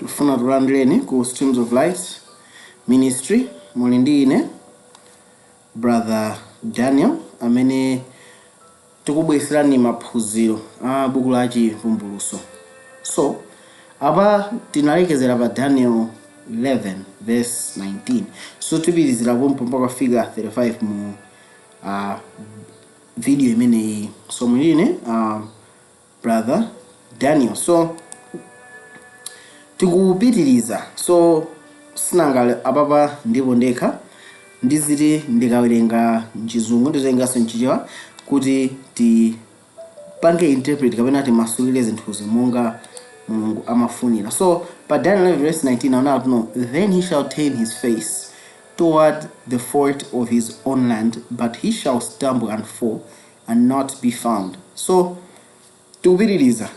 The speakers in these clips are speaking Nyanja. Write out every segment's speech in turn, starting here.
Tifuna tulandireni ku Streams of Light Ministry. Muli ndi ine, Brother Daniel, amene tikubweserani maphunziro a buku la Chivumbulutso. So apa tinalekezera pa Daniel 11 verse 19, so tipitizira pompo mpaka kufika 35 mu video imeneyi. So muli ine, Brother Daniel. So tikupitiriza. So sinangale apapa ndipo ndekha ndiziti ndikawerenga mchizungu, ndiziwerenganso mchichewa kuti tipange interpret kapena timasulire zinthuzi monga Mulungu amafunira. So pa Daniel 11 verse 19 aona no, "Then he shall turn his face toward the fort of his own land, but he shall stumble and fall and not be found." So tikupitiriza,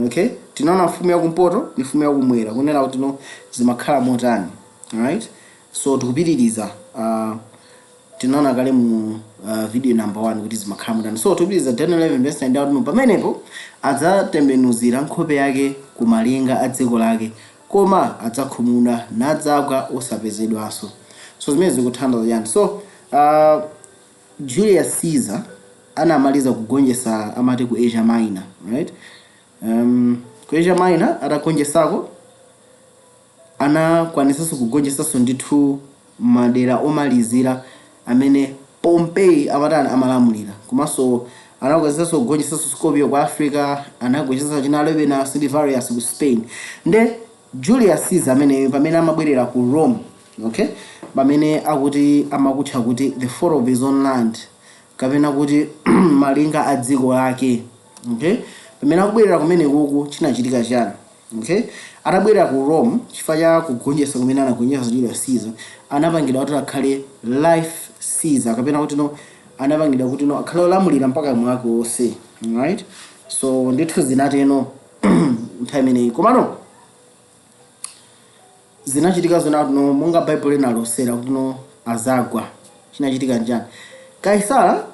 okay? Tinaona mfumu yakumpoto ndi mfumu yakumwera, kunena kuti no, zimakhala motani, alright? So tikupitiriza. Tinaona kale mu video number 1 kuti zimakhala motani. So tikupitiriza Daniel 11 verse 9 kuti pamenepo adzatembenuzira nkhope yake ku malinga a dziko lake, koma adzakhumudwa nadzagwa osapezedwanso. So zimene zikuthandiza chani? So Julius Caesar anamaliza kugonjetsa, amati ku Asia Minor, right? Ku Asia Minor atagonjesako, anakwanisanso kugonjetsanso ndithu madera omalizira amene Pompey amatani, amalamulira. Komanso anakwanisanso kugonjetsanso Scipio ku Africa, anagonjetsanso china Labienus ndi Varius ku Spain. Nde Julius Caesar amene pamene amabwerera ku Rome, okay, pamene akuti amakutcha kuti the fort of his own land kapena kuti malinga a dziko lake, okay, pamene akubwerera kumene kuku chinachitika chani? Okay, atabwerera ku Rome, chifukwa cha kugonjetsa kumene anagonjetsa Julius Caesar, anapangidwa kuti akhale life Caesar, kapena kuti no, anapangidwa kuti no, akhale olamulira mpaka mwake wonse, right? So ndithu zinateno nthawi imeneyi. Komano zinachitika zona no, monga Baibulo linalosera kuti no, azagwa. Chinachitika njani? Kaisara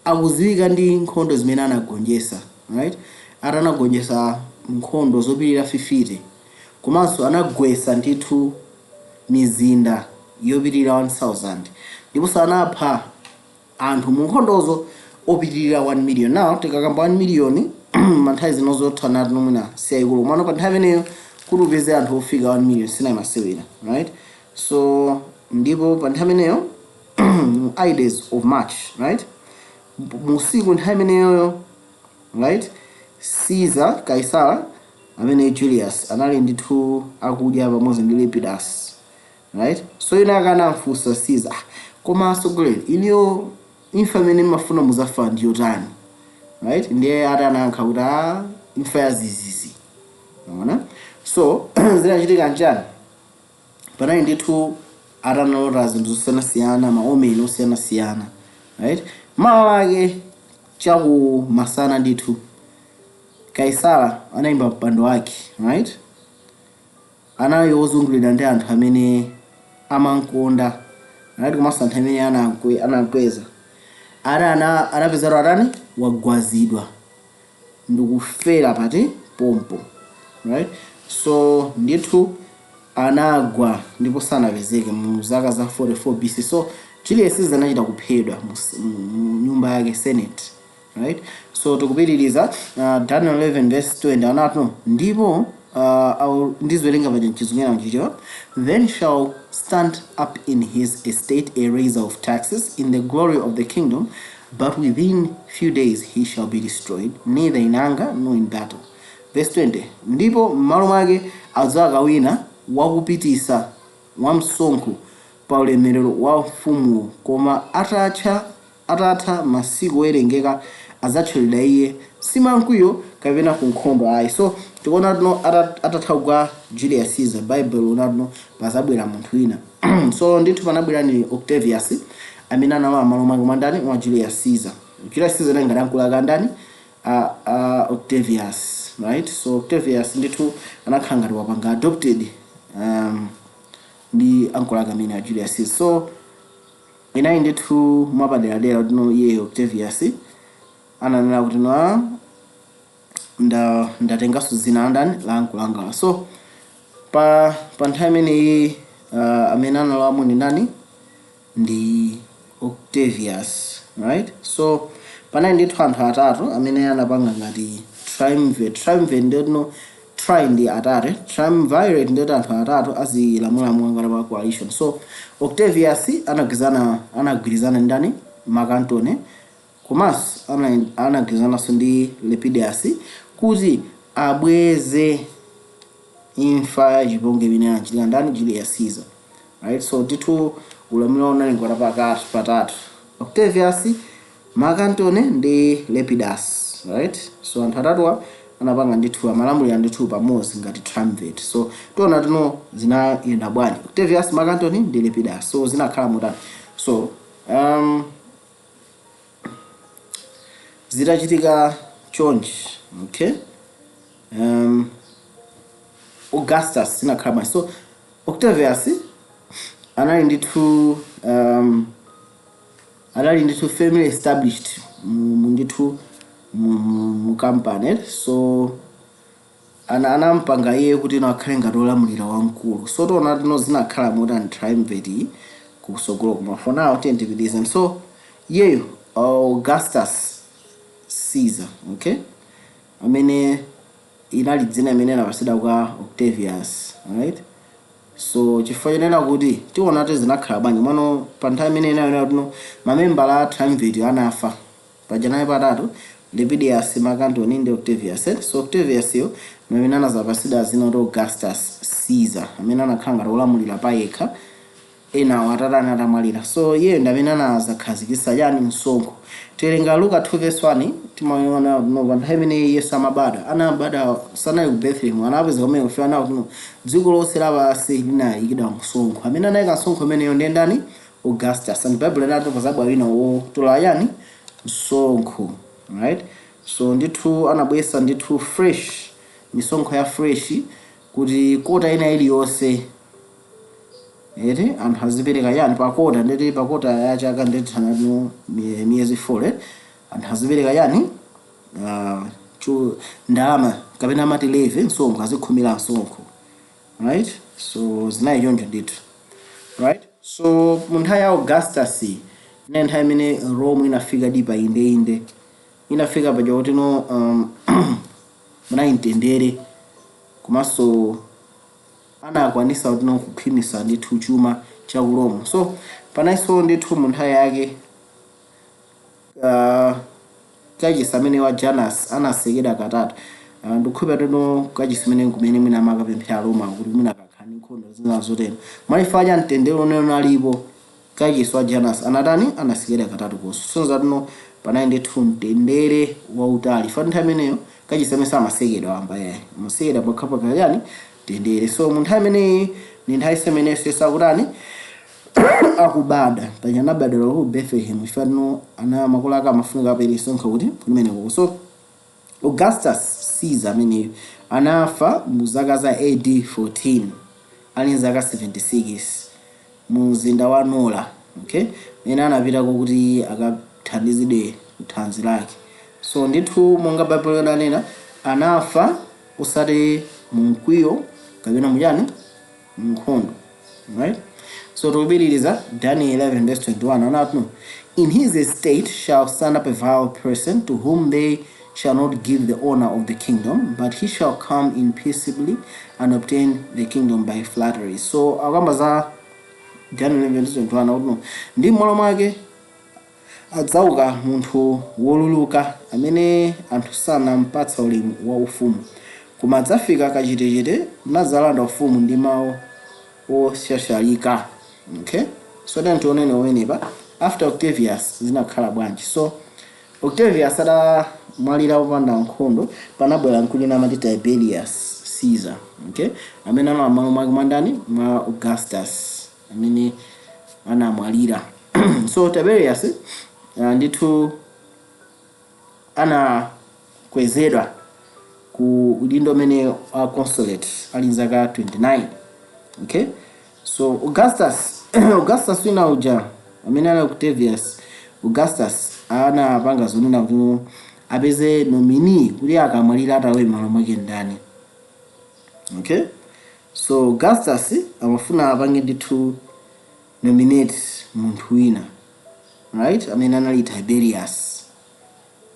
akudziwika ndi nkhondo zimene anagonjetsa, right? Atanagonjetsa nkhondo zopitirira 50, komanso anagwetsa ndithu mizinda yopitirira 1000, ndiponso anapha anthu mu nkhondozo opitirira 1 million. Now tikakamba 1 million, manthawi zino zothana nomwina siyayikulu, komano pa nthawi imeneyo kuti upeze anthu ofika 1 million sinayimasewera, right? So ndipo pa nthawi imeneyo, Ides of March, right, musiku nthawi imeneyoyo, right, Caesar, Kaisara amene Julius anali ndithu akudya pamodzi ndi Lepidus, right? So ina akanamfunsa Caesar, "Ah, koma atsogoleri iniyo, imfa imene mafuna muzafa ndiyotani?" Right? Ndiye ati anayankha kuti, "A, imfa ya zizizi." Unaona? So zinachitika nchani? Panali ndithu atanalota zinthu zosiyanasiyana, maomeni osiyanasiyana, right? Mawa ake chakumasana ndithu Kaisara anayimba mpando wake, right? Anali wozungulira ndi anthu amene amankonda, right, komanso anthu amene anamkweza. Ati anapezatu atani, wagwazidwa ndikufera pati pompo, right? So ndithu anagwa ndipo sanapezeke mu zaka za 44 BC. So Julius Caesar anachita kuphedwa mu nyumba yake, Senate, right? So tikupitiriza. Daniel 11 verse 20 anati, ndipo ndiziwerenga paja mchizungu mchichewa. "Then shall stand up in his estate a raiser of taxes in the glory of the kingdom, but within few days he shall be destroyed, neither in anger nor in battle." Verse 20, "Ndipo m'malo mwake adzauka wina wakupitisa wamsonkho pa ulemerero wa mfumuwo, koma atatha masiku owerengeka adzathyoledwa iye, si mwankwiyo kapena ku nkhondo ayi." So tikuona tino atatha kugwa Julius Caesar, Bible unatino pazabwera munthu wina. So ndithu panabwera ni Octavius amene analowa malo mwake mwandani? Mwa Julius Caesar. Julius Caesar anali ngati ankulu ake andani? Octavius, right? So Octavius ndithu anakhala ngati wapanga adopted ndi ankulu ake amene a Julius Caesar. So inayi ndithu mwapaderadera kuti no, iye Octavius ananena kuti no, Ndatenganso dzina la ndani? La mkulangala. So pa nthawi imeneyi amene analowamo ndi ndani? Ndi Octavius, right? So panali ndithu anthu atatu amene anapanga ngati triumvirate. Triumvirate ndiyotino tri ndi atatu, triumvirate ndiyoti anthu atatu azilamula ngati pa coalition. So Octavius anagwirizana ndani? Mark Antony, komanso anagwirizananso ndi Lepidus kuti abweze imfa ya chipongwe imene anachitika ndani? Julius Caesar, right? So ndithu ulamuliro unali ngati pakati patatu: Octavius, Mark Antony ndi Lepidus, right? So anthu atatuwa anapanga ndithu, amalamulira ndithu pamodzi ngati triumvirate. So tiona tino zinayenda bwanji. Octavius, Mark Antony ndi Lepidus. So zinakhala motani? So zitachitika chonchi, okay, Augustus zinakhala bwanji? So Octavius anali ndithu firmly established mu ndithu mu company. So anampanga iye kuti ino akhale ngati olamulira wamkulu. So tiona tino zinakhala motani triumvirate iyi kusogolo, koma for now tiye tipitirize. So iyeyo Augustus Caesar, okay, amene inali dzina imene anapasidwa kwa Octavius, right? So chifukwa chonena kuti tiona kuti zinakhala bwanji mwano pa nthawi imene inayo kuti mamembala a triumvirate anafa paja naye patatu: Lepidus, Mark Antony ndi Octavius, eh? So Octavius yo amene anazapasidwa zina kuti Augustus Caesar, amene anakhala ngati olamulira payekha enawo atatani? Atamwalira. So iye ndi amene anazakhazikitsa chani? Msonkho. Tiwerenga Luka 2 verse 1, timaona no pa nthawi imene Yesu amabadwa, anabadwa sanali ku Bethlehem, anapeza kumene kufika nawo kuno dziko lonse lapansi linayikidwa msonkho. Amene anayika msonkho imeneyo ndiye ndani? Augustus. And Bible inati pazabwa wina wotola yani? Msonkho, right? So ndithu anabwesa ndithu fresh misonkho ya fresh kuti quarter ina iliyonse eti anthu azipereka yani pa quarter, ndeti pa quarter ya chaka, ndeti thanatu miyezi 4, anthu azipereka yani? Ndalama kapena amati levy, msonkho, azikhumira msonkho, right? So zinali choncho ndithu, right? So mu nthawi ya Augustus ine nthawi imene Rome inafika dipa indeinde, inafika paja kuti no munali mtendere, komanso anakwanisa kuti no kukhwimisa ndithu chuma cha ku Rome. So pananso ndithu mu nthawi yake kachisi amene wa Janus anasekedwa katatu. Ndikukhulupirira tino kachisi amene kumene mwina amakapemphera Roma kuti mwina akakhala ndi nkhondo zina zotero, mwalifa cha mtendere umene unalipo, kachisi wa Janus anatani? Anasekedwa katatu konso. Sonza tino panali ndithu mtendere wautali fa nthawi imeneyo kachisi amene samasekedwa wamba yayi, amasekedwa pokhapokha chani? Mtendere. So mu nthawi imeneyi ni nthawi imeneyo Yesu akutani? Akubada. Paja anabadwera ku Bethlehem chifukwa tino ana makolo ake amafunika apereke msonkho kuti kumeneko. So Augustus Caesar ameneyo anafa mu zaka za AD 14 ali zaka 76 mu mzinda wa Nola, okay, mene anapitako kuti akathandizidwe kuthanzi lake. So ndithu monga Baibulo linanena, anafa usati mu mkwiyo kapena muchani, mu nkhondo, right? So tikupitiriza Daniel 11 verse 21, anati no, "In his estate shall stand up a vile person to whom they shall not give the honor of the kingdom, but he shall come in peaceably and obtain the kingdom by flattery." So akamba za Daniel 11 verse 21 akuti no, ndi m'malo mwake adzauka munthu woluluka amene anthu sanampatsa ulemu wa ufumu, koma adzafika kachetechete nadzalanda ufumu ndi mawu oshashalika. Okay, so then tionene umenepa after Octavius zinakhala bwanji. So Octavius atamwalira popanda nkhondo, panabwera mkulu ina amati Tiberius Caesar, okay, amene analowa m'malo mwake mwandani? Mwa Augustus amene anamwalira. So Tiberius ndithu anakwezedwa ku udindo umene wa consulate ali zaka 29, okay? So Augustus wina uja amene ali Octavius Augustus anapanga zonena kuti Apeze nominee kuti akamwalira atalowe m'malo mwake ndani. Okay, so Augustus amafuna apange ndithu nominate munthu wina, right, amene anali Tiberius,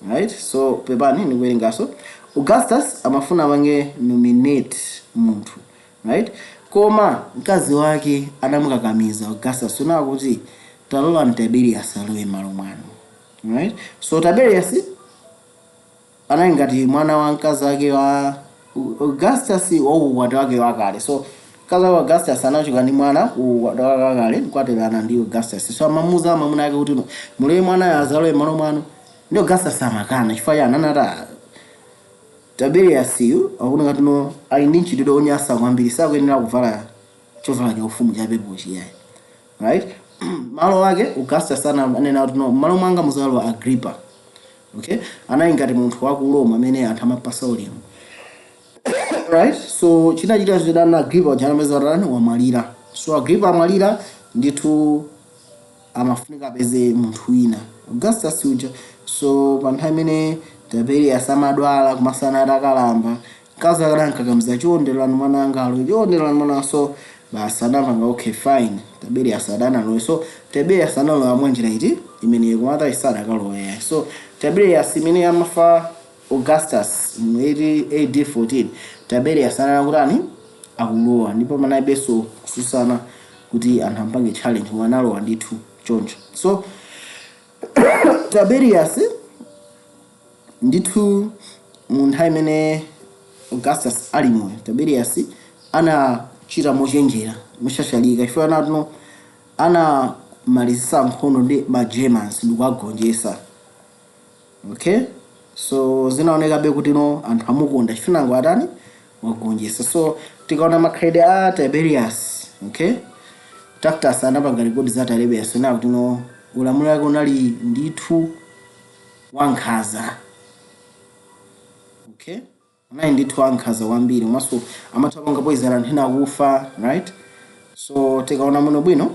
right? So pepani, ndikuwerengaso. Augustus amafuna apange nominate munthu, right, koma mkazi wake anamukakamiza Augustus una kuti talola Tiberius alowe m'malo mwanu, right? So Tiberius anali ngati mwana wa mkazi wake wa Augustus wa ukwati wake wakale. So mkazi wake Augustus anachoka ndi mwana ukwati wake wakale nkwatirana ndi Augustus. So amamuza mwamuna ake kuti no, mulowe mwanayo azalowe m'malo mwanu, ndi Augustus amakana. Chifukwa chani? Anati Tiberius yu akuoneka tino ali ndi mchitidwe onyasa kwambiri, sakuyenera kuvala chovala cha ufumu cha purple chiyayi, right? Malo ake Augustus ananena kuti no, malo mwanga muzalowa Agrippa. Okay, anali ngati munthu wa ku Roma amene anthu amapasa ulemu, right? So chinachitika zidana Agrippa uja anameza tani wamwalira. So Agrippa amwalira ndithu, amafunika apeze munthu wina Augustus uja. So pa nthawi imene Tiberius amadwala kumasana atakalamba, mkazi ake anankakamiza, "Chonderani mwana anga alowe, chonderani mwana." So basi anapanga, "Okay, fine." Tiberius adanalowe. So Tiberius analowa mwanjira iti imeneyo, koma atali sadakalowa. So Tiberius imene amafa Augustus mu AD 14, Tiberius anakutani? Akulowa, ndipo panalibenso kususana kuti anthu ampange challenge, koma analowa ndithu choncho. So Tiberius ndithu mu nthawi imene Augustus ali moyo, Tiberius anachita mochenjera, moshashalika, chifukwa anatino anamalizisa nkhondo ndi ma Germans ndikuwagonjetsa. Okay, so zinaonekabe kuti no, anthu amukonda chifukwa atani? Wagonjetsa. So tikaona makhalidwe a Tiberius, okay, Tacitus anapanga record za Tiberius na kuti no, ulamuliro wake unali ndithu wankhanza. Okay, unali ndithu wankhanza kwambiri, komanso amatha panga poison anthu ena akufa, right? So tikaona muno bwino,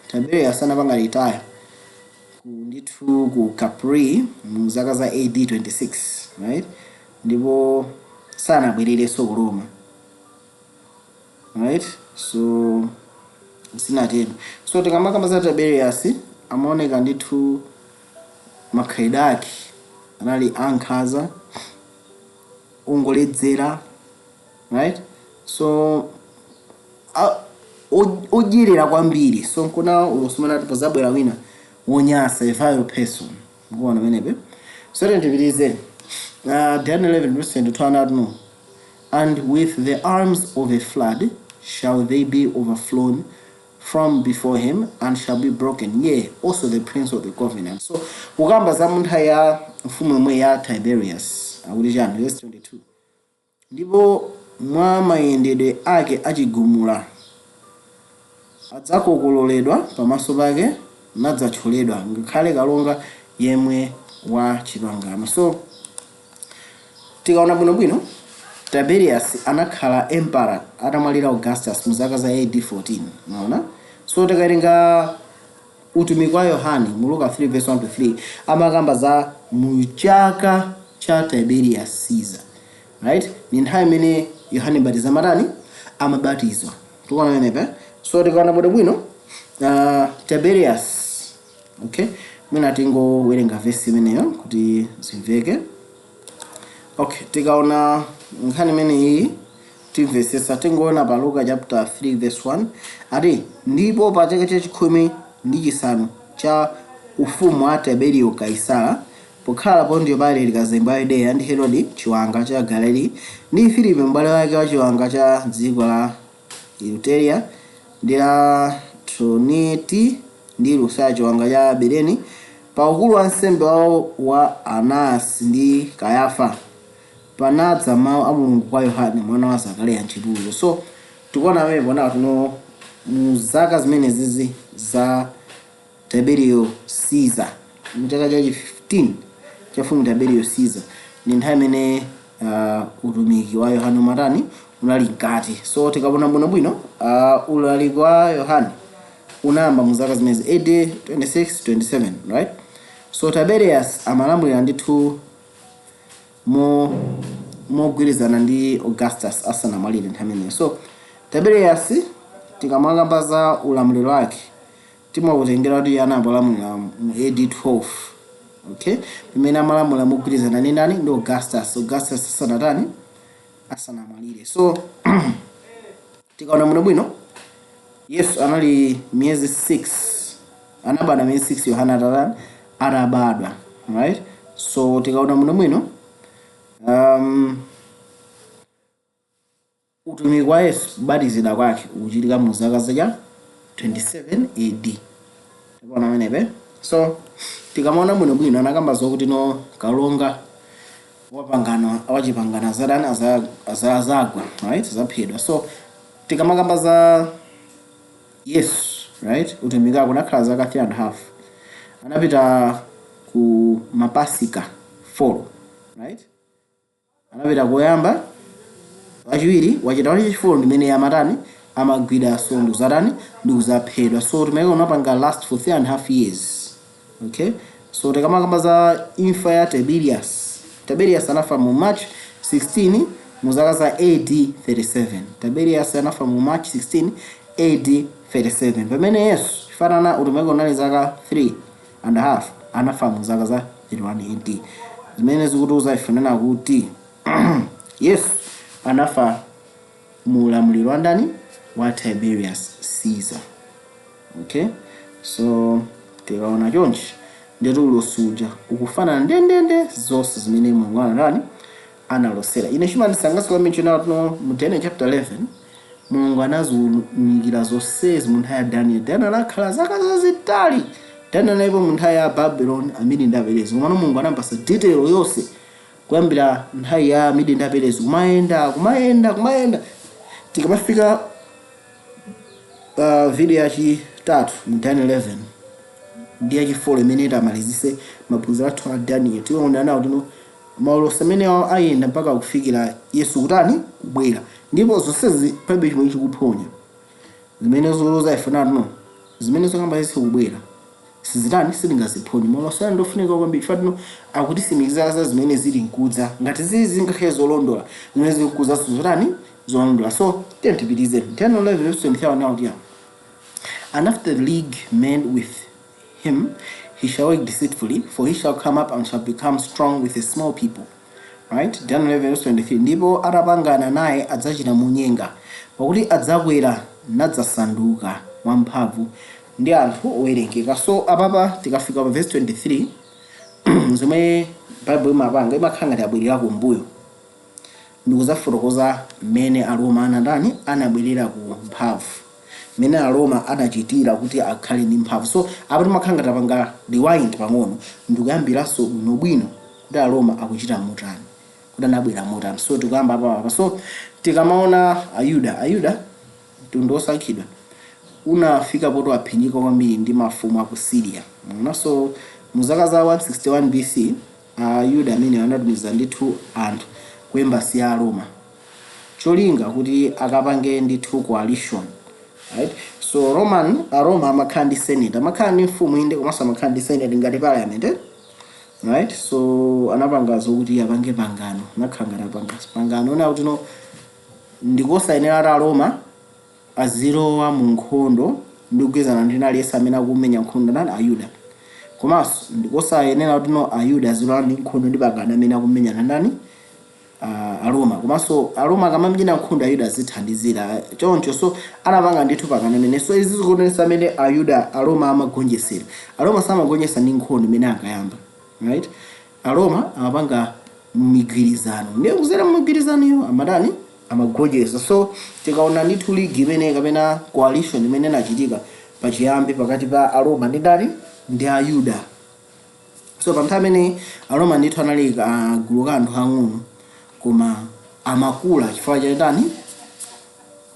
Tiberius anapanga retire ku ndithu ku Capri mu zaka za AD 26, right? Ndipo sanabwererenso ku Roma, right? So sinatero. So tikamakamba za Tiberius, amaoneka ndithu makhalidwe ake anali ankhanza, ongoledzera, right? So odyerera kwambiri. So nkuna ulosumana kuti pozabwera wina wonyasa, a vile person. Mukuona pamenepe? So tiyeni Daniel 11 verse 22 anati no, "And with the arms of a flood shall they be overflown from before him and shall be broken, yea, also the prince of the covenant." So kukamba za muntha ya mfumu yomwe ya Tiberius, akuti chani? Verse 22, "Ndipo mwa mayendedwe ake achigumula adzakokololedwa pamaso pake, nadzathyoledwa, ngakhale kalonga yemwe wa chipangano." So tikaona bwinobwino, Tiberius anakhala emperor atamwalira Augustus mu zaka za AD 14, maona? So tikawerenga utumiki wa Yohane mu Luka 3 verse 1 to 3, amakamba za mu chaka cha Tiberius Caesar, right? Ni nthawi imene Yohane Mbatizi amatani? Amabatizwa. Tikuona pamenepa? So tikaona bwinobwino, Tiberius, okay, mwina tingowerenga vesi imeneyo kuti zimveke. Okay, tikaona nkhani imeneyi timvesesa. Tingoona pa Luka chapter 3 verse 1, ati, "Ndipo pa chaka chachikhumi ndi chisanu cha ufumu wa Tiberiyo Kaisara, pokhala Pontiyo Pilate kazembe wa Yudeya, ndi Herode chiwanga cha Galileya, ndi Filipo m'bale wake wa chiwanga cha dziko la Iturea ndi la Troniti, ndi Lusaya chiwanga cha Abilene, pa ukulu wa nsembe wawo wa Anasi ndi Kayafa, panadza mawu a Mulungu kwa Yohane mwana wa Zakariya mchipululu." So tikuona pamene pona tuno mu zaka zimenezizi za Tiberio Caesar, mu chaka chachi 15 cha mfumu Tiberio Caesar, ndi nthawi imene utumiki wa Yohane umatani? Unali mkati. So tikaona bwinobwino, ulaliki wa Yohane unayamba mu zaka zimenezi, AD 26 27, right? So Tiberius amalamulira ndithu. Mogwirizana ndi Augustus asanamwalire nthawi imeneyo. So Tiberius, tikamakamba za ulamuliro wake, timautengera kuti anambolamulira mu AD 12, okay, pamene amalamula mogwirizana ndi ndani? Ndi Augustus, Augustus asanatani? Asanamwalire. So tikaona bwinobwino, Yesu anali miyezi 6, anabadwa miyezi 6 Yohana atatani? Atabadwa, right? So tikaona bwinobwino, utumiki wa Yesu, kubatizidwa kwake ukuchitika mu zaka zacha 27 AD. Tikuona amenepe. So tikamaona bwinobwino, anakamba zokuti no kalonga wapangano wachipangano azatani? Azagwa, right? Azaphedwa. So tikamakamba za Yesu, right, utumiki wake unakhala zaka 3 and a half. Anapita ku mapasika 4, right? Anapita koyamba, wachiwiri, wachita wachifulo, ndimene amatani? Amagwira. So ndikuzatani? Ndikuzaphedwa. So utumiki unapanga last for 3 and a half years, okay? So tikamakamba za imfa ya Tiberius, Tiberius anafa mu March 16 mu zaka za AD 37. Tiberius anafa mu March 16 AD 37, pamene Yesu, fanana utumiki unali zaka 3 and a half, anafa mu zaka za 31 AD, zimene zikutiuza ifanana kuti Yesu anafa mu ulamuliro wa ndani? Wa Tiberius Caesar, okay? So tikaona chonchi, ndetu ulosi uja ukufanana ndendende zonse zimene Mulungu anatani? Analosera. Ine chimandisangalatsa kwambiri chonena mu Daniel chapter 11, Mulungu anaziwunikira zonsezi mu nthawi ya Daniel. Daniel anakhala zaka zazitali. Daniel analipo mu nthawi ya Babylon, Amidi ndi Aperezi, komano Mulungu anampasa detail yonse kuyambira nthawi ya Amidi ndi Aperezi, kumayenda, kumayenda, kumayenda. Tikamafika video yachitatu mu Daniel 11 ndi yachi four imene itamalizise maphunziro athu a Daniel, tiona nawo tino maulosi amene ayenda mpaka kufikira Yesu kutani? Kubwera. Ndipo zonsezi palibe chimwe chikuphonya. Zimene zoloza ifanano zimene zokamba Yesu kubwera sizitani? Sitingaziphonye. Maulosi aya ndofunika kwambiri chifukwa tino akutitsimikiza za zimene zili nkudza. Ngati zili zingakhale zolondola, zimene zili nkudza zotani? Zolondola. So tiye tipitize. Daniel 11 verse 23 now here: "And after the league made with him, he shall work deceitfully, for he shall come up and shall become strong with a small people." Right? Daniel 11 verse 23: "Ndipo atapangana naye adzachita munyenga, pakuti adzakwera nadzasanduka wamphamvu ndi anthu owerengeka." So apapa tikafika pa verse 23, zomwe Bible imapanga, imakhala ngati abwerera kumbuyo ndikuzafotokoza mmene Aroma anatani? Anabwerera ku mphamvu, mmene Aroma anachitira kuti akhale ndi mphamvu. So apa timakhala ngati apanga rewind pang'ono ndikuyambiranso bwinobwino kuti Aroma akuchita motani, kuti anabwera motani. So tikuyamba apa apa. So tikamaona Ayuda, Ayuda mtundu osankhidwa unafika poti waphinyika kwambiri ndi mafumu aku Syria. So mu zaka za 161 BC, Ayuda amene anatumiza ndithu anthu ku embassy ya Aroma, cholinga kuti akapange ndithu coalition, right? So Roman, Aroma amakhala ndi senate, amakhala ndi mfumu inde, komanso amakhala ndi senate ngati parliament, eh? Right? So anapanga zokuti apange pangano, anakhala ngati apanga pangano ona kuti no, ndikosayenera ati Aroma azilowa mu nkhondo ndi kugwizana ndi aliyense amene akumenya nkhondo nani? Ayuda. Komanso ndikosayenera kuti no, Ayuda azilowa ndi nkhondo ndi pangano amene akumenyana ndani? Aroma. Komanso Aroma akamamenyana nkhondo, Ayuda azithandizira choncho. So anapanga ndithu pangano amene. So izi zikuonetsa amene Ayuda, Aroma amagonjesera. Aroma samagonjesa ndi nkhondo imene ankayamba, right? Aroma amapanga migwirizano, ndiye kuzera migwirizano iyo amadani? Amagonjesa. So tikaona ndithu league imene kapena coalition imene inachitika pachiyambi pakati pa Aroma ndi ndani? Ndi Ayuda. So pa nthawi imene Aroma ndithu anali gulu ka anthu ang'ono, koma amakula chifukwa chachitani?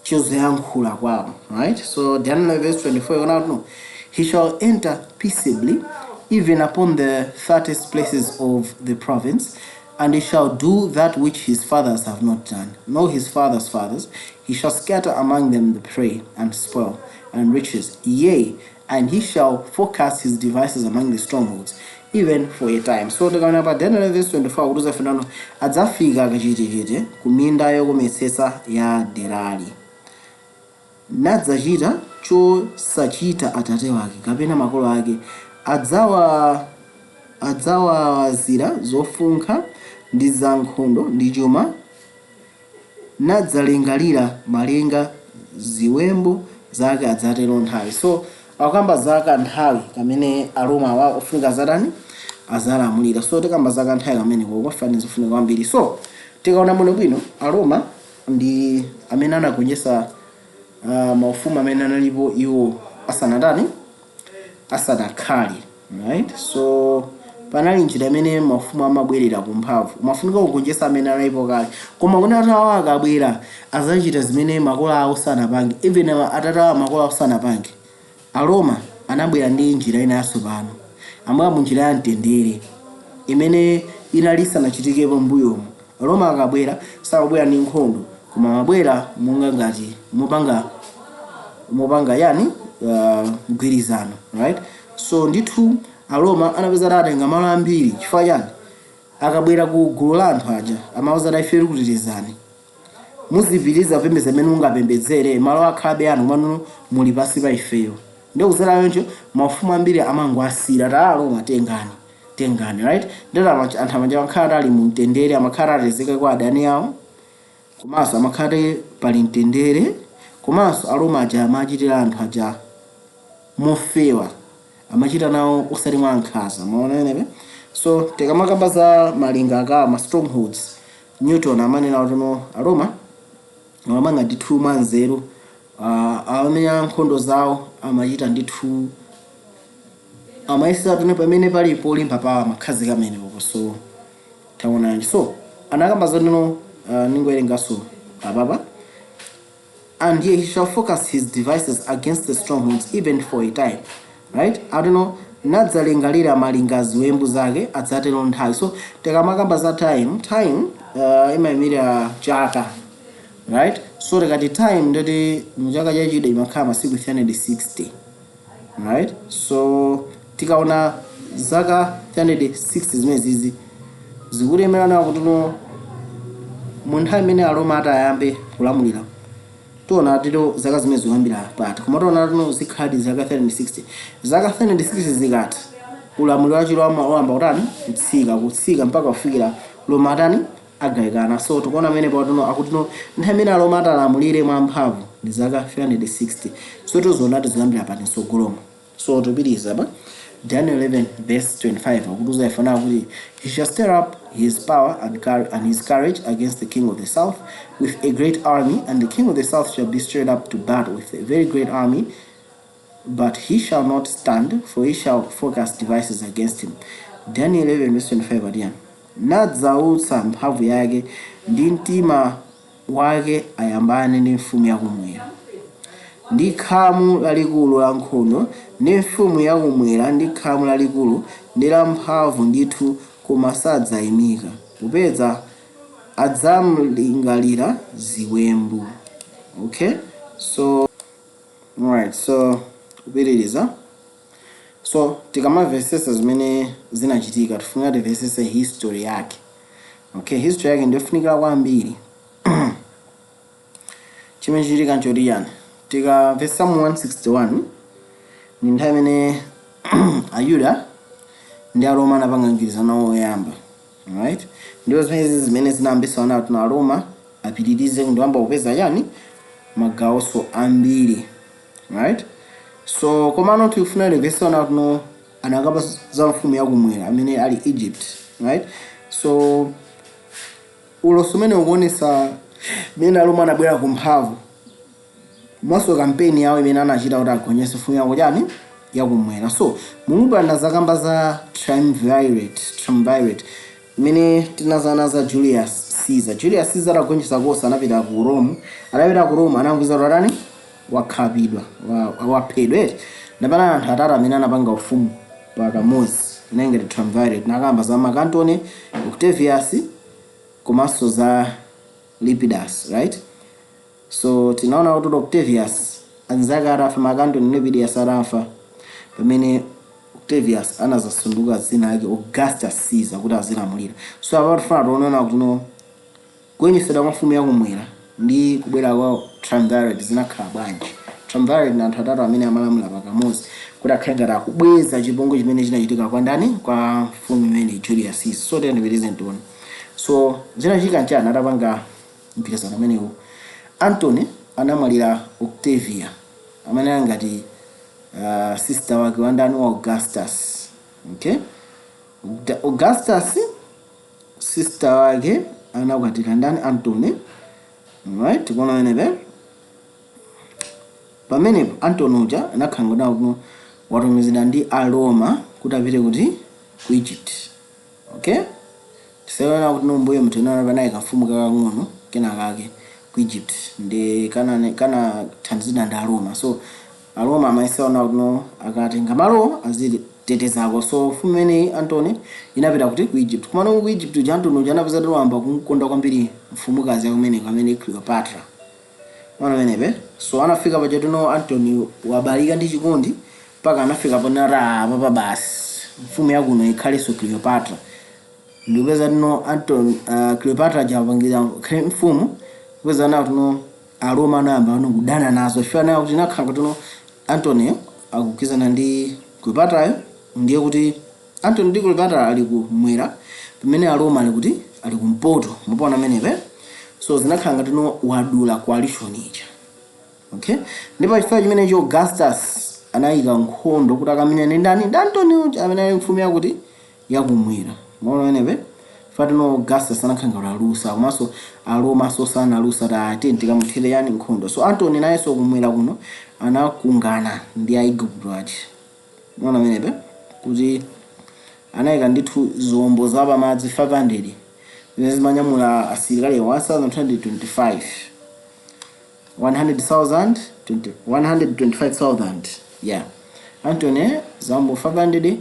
Chozoyankhula kwawo, right? So Daniel verse 24 ikuona kuti no, "He shall enter peaceably even upon the fattest places of the province, and he shall do that which his fathers have not done, nor his fathers' fathers. He shall scatter among them the prey and spoil and riches, yea, and he shall forecast his devices among the strongholds. even for a time. So tikaona pa Daniel verse 24 kuti zafinano adzafika kachetechete ku minda yokometsetsa ya derali, nadzachita chosachita atate wake kapena makolo ake, adzawawazira zofunkha ndi zankhondo ndi chuma, nadzalingalira malinga ziwembu zake, adzatero nthawi. So akukamba zaka nthawi kamene Aroma wa ofunika zatani, azalamulira. So tikamba zaka nthawi kamene kokofani zofunika kwambiri. So tikaona bwino bwino, Aroma ndi amene anagonjetsa maufumu amene analipo iwo asanatani, asanakhale, right? So panali njira imene mafumu amabwerera ku mphamvu, umafunika kugonjetsa amene analipo kale. Koma kuti atatu awo akabwera azachita zimene makolo awo sanapange, even atatu awo, makolo awo sanapange. Aroma anabwera ndi njira ina yatsopano, amabwera mu njira ya mtendere imene inali isanachitikepo m'mbuyomo. Roma akabwera samabwera ndi nkhondo, koma amabwera monga ngati mopanga yani, mgwirizano, right? So ndithu Aroma anapeza atenga malo ambiri. Chifukwa chani? Akabwera ku gulu la anthu aja amawuza kuti ife tikutetezani, muzipitiriza kupembedza mmene mungapembedzere, malo akhalabe anu, komano muli pansi pa ifeyo. Ndikuzera yoncho mafumu ambiri amangowasira ta Aroma, tengani, tengani, right? Ndero anthu amanja amakhala ali mu mtendere, amakhala atetezeka kwa adani awo, komanso amakhala pali mtendere. Komanso Aroma aja amachitira anthu aja mofewa, amachita nawo osati mwa nkhanza. Maona enepe? So tikamakamba za malinga aka, ma strongholds, Newton amanena kuti no, Aroma amamanga ndithu mwanzeru, amamenya nkhondo zawo, amachita ndithu, amayesera tune pamene pali polimba pawo amakhazika amenepo. So taonani, so anakamba zanino, ningowerenganso apapa: "And yet he shall focus his devices against the strongholds even for a time," right? I don't know. "Nadzalingalira malinga ziwembu zake, adzatero nthawi." So tikamakamba za time, time imayimira chaka, right? So tikati time, ndoti muchaka chachida imakhala masiku 360, right? So tikaona zaka 360 zimene zizi zikulemerana kuti no, mu nthawi imene Aroma atayambe kulamulira, tiona tito zaka zimene zikuyambira pati. Koma tiona tino zikhali zaka 360. Zaka 360 zikati ulamuliro wa Chiroma uyamba kutani? Kutsika, kutsika mpaka kufikira Roma atani? Agayikana. So tikuona amene patino akutino nthawi imene Aroma atalamulire mwamphamvu ndi zaka 360. So tizoona tiziyambira pati mtsogolomo. So tupitiriza pa Daniel 11 verse 25, akutiuza ifana kuti "He shall stir up his power and his courage against the king of the south with a great army, and the king of the south shall be stirred up to battle with a very great army, but he shall not stand, for he shall focus devices against him." Daniel 11 verse 25 atiyani? "Nadzautsa mphamvu yake ndi mtima wake ayambane ndi mfumu yakumwera ndi khamu lalikulu la nkhondo, ndi mfumu yakumwera ndi khamu lalikulu ndi lamphamvu ndithu, koma sadzayimika, popeza adzamlingalira ziwembu." Okay, so alright, so kupitiriza. So tikamamvesesa zimene zinachitika, tifunika timvesese history yake, okay? History yake ndiyofunikira kwambiri. Chimene chichitika nchoti yani, tikamvesa mu 161 ni nthawi imene Ayuda ndi Aroma anapanga mgwirizano woyamba, right? Ndipo zimene zimene zinayambisa ona kuti Aroma apitirize ndiyamba kupeza yani, magawonso ambiri, right? So komano tikufuna timvese ona kuti anakamba za mfumu yakumwera amene ali Egypt, right? So ulosi umene ukuonesa mmene Aroma anabwera ku mphamvu, komanso kampeni yawo imene anachita kuti agonjetse mfumu yako chani, yakumwera. So mulungu zakamba za triumvirate imene tinazana za Julius Caesar. Julius Caesar atagonjetsa konse, anapita ku Rome. Atapita ku Rome anamviza kuti atani, wakhapidwa, waphedwa eti. Ndapana anthu atatu amene anapanga ufumu pakamodzi inenge triumvirate. Nakamba za Mark Antony, Octavius komanso za Lepidus, right? So tinaona kuti Octavius anzake atafa, Mark Antony, Lepidus atafa, pamene Octavius anazasanduka dzina lake Augustus Caesar kuti azilamulira. So apa tifuna tionana kuti no, kugonjetsedwa kwa mfumu yakumwera ndi kubwera kwa triumvirate zinakhala bwanji. Triumvirate ndi anthu atatu amene amalamulira pakamodzi kuti akhale ngati akubweza chipongwe chimene chinachitika kwa ndani? Kwa mfumu imene Julius Caesar. So tiyandipitirize ntione. So zinachitika nchani atapanga mpikisano umenewu? Antony anamwalira Octavia, amene ali ngati sister wake wandani? Wa Augustus. Okay, Augustus sister wake anakwatira ndani? Antony, right? Tikuona pamenepe. Pamenepo Antony uja anakhala ngati watumizidwa ndi Aroma kuti apite kuti? Ku Egypt. Okay, tisaona kuti nombuyo mthenana panayi kafumu kakang'ono kenakake ku Egypt ndi kana kana thandizidwa ndi Aroma. So Aroma amayesaona kuti no, akatenga malo azitetezako. So mfumu imeneyi Antony inapita kuti? Ku Egypt. Kumano ku Egypt uja, Antony uja anapeza kuti wamba kumkonda kwambiri mfumukazi yakumeneko amene Cleopatra. Mwana amenepe. So anafika pachatino Antony wabalika ndi chikondi mpaka anafika ponati apapa basi, mfumu yakuno ikhalenso Cleopatra. Ndikupeza tino Antony, Cleopatra japangira khale mfumu. Kupeza nawo tino Aroma anayamba ano kudana nazo chifukwa nawo kuti inakhala tino Antony akugwizana ndi Cleopatrayo. Ndiye kuti Antony ndi Cleopatra ali kumwera, pamene Aroma ali kuti? Ali kumpoto. Mupona amenepe? So zinakhala ngati no, wadula coalition ija. Okay, ndipo chifukwa chimenecho Augustus anayika nkhondo kuti akamenyane ndani? Ndi Antony uja amene ali mfumu yakuti? Yakumwera. Maona amenepe? Fatino Augustus anakhala ngati alusa, komanso Aroma so sanalusa ta ati tikamuthire yani? Nkhondo. So Antony nayenso kumwera kuno anakungana ndi Aigupto aja. Maona amenepe kuti anayika ndithu zombo zapamadzi 500 zimene zimanyamula asilikali 1225, 100,000, 20, 125,000. Yeah, Antony zombo 500,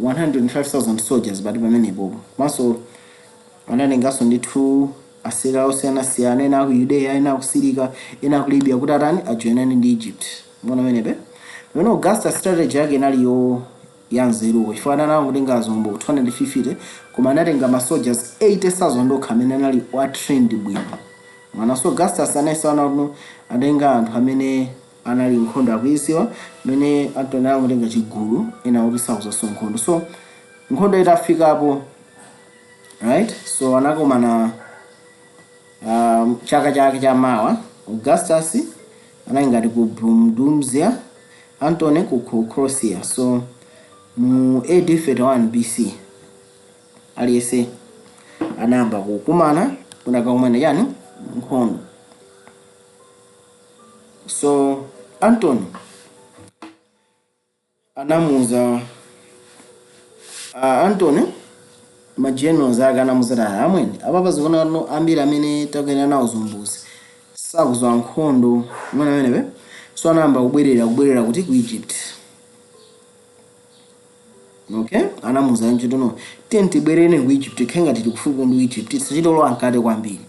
125,000 soldiers bati pamenepo. Komanso anatenganso ndithu asilikali osiyanasiyana, ena aku Yudeya, ena aku Sirika, ena aku Libya, kuti atani? Ajoinane ndi Egypt. Mona pamenepe? Pamene Augustus strategy yake inali yo yanzeruko, chifukwa anangotenga zombo 250, koma anatenga ma soldiers 80,000 okha amene anali wa trained bwino mwana. So Augustus anayesana kuti atenga anthu amene anali nkhondo akuiziwa, amene Antony anangotenga chigulu ena kuti sakuzanso nkhondo. So nkhondo itafikapo, right, so anakomana chaka chake chamawa. Augustus anali ngati ku Brundisium, Antony ku Croatia. So mu AD 31 BC aliyense anayamba kukumana kuti akakumane chani? Nkhondo. So Antony anamuuza Antony ma generals ake anamuuza kuti, "Amwene, apapa zikuona no ambiri amene takuyenda nawo zombozi sakuzowa nkhondo." Mwana amenepe. So anayamba kubwerera, kubwerera kuti? Ku Egypt. Okay, anamuuza ntchito, "No, tiye tibwerere ku Egypt, khenga tili kufupi ndi Egypt, tisachitolowa mkati kwambiri."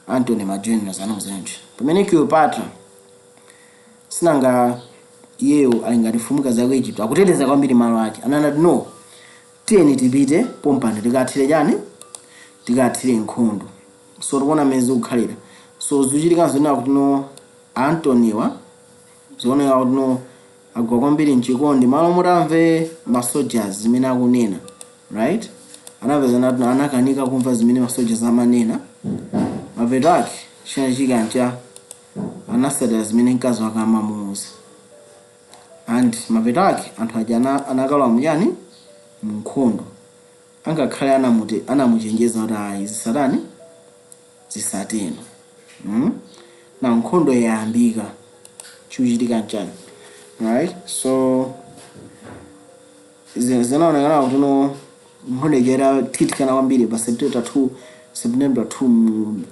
Antony ma generals anamuuza ntchito, pamene Cleopatra, sinanga iyeyo ali ngati mfumukazi ya ku Egypt, akuteteza kwambiri malo ake, ananati, "No, tiyeni tipite pompano tikathire chani? Tikathire nkhondo." So tikuona mmene zikukhalira. So zikuchitikanso zina kuti no, Antonywa zioneka kuti no, agwa kwambiri mchikondi malo mutamve ma soldiers zimene akunena, right? Anapeza nati anakanika kumva zimene ma soldiers amanena. Mapeto ake chinachitika ncha anasatira zimene mkazi wake amamuuza, and mapeto ake anthu aja anakalowa muchani? Mu nkhondo, angakhale anamuchenjeza kuti ayi, zisatani, zisateno. Na nkhondo yayambika, chikuchitika nchani? Right, so zinaonekana kuti no, nkhondo ija itathithikana kwambiri pa September 2, September 2 mu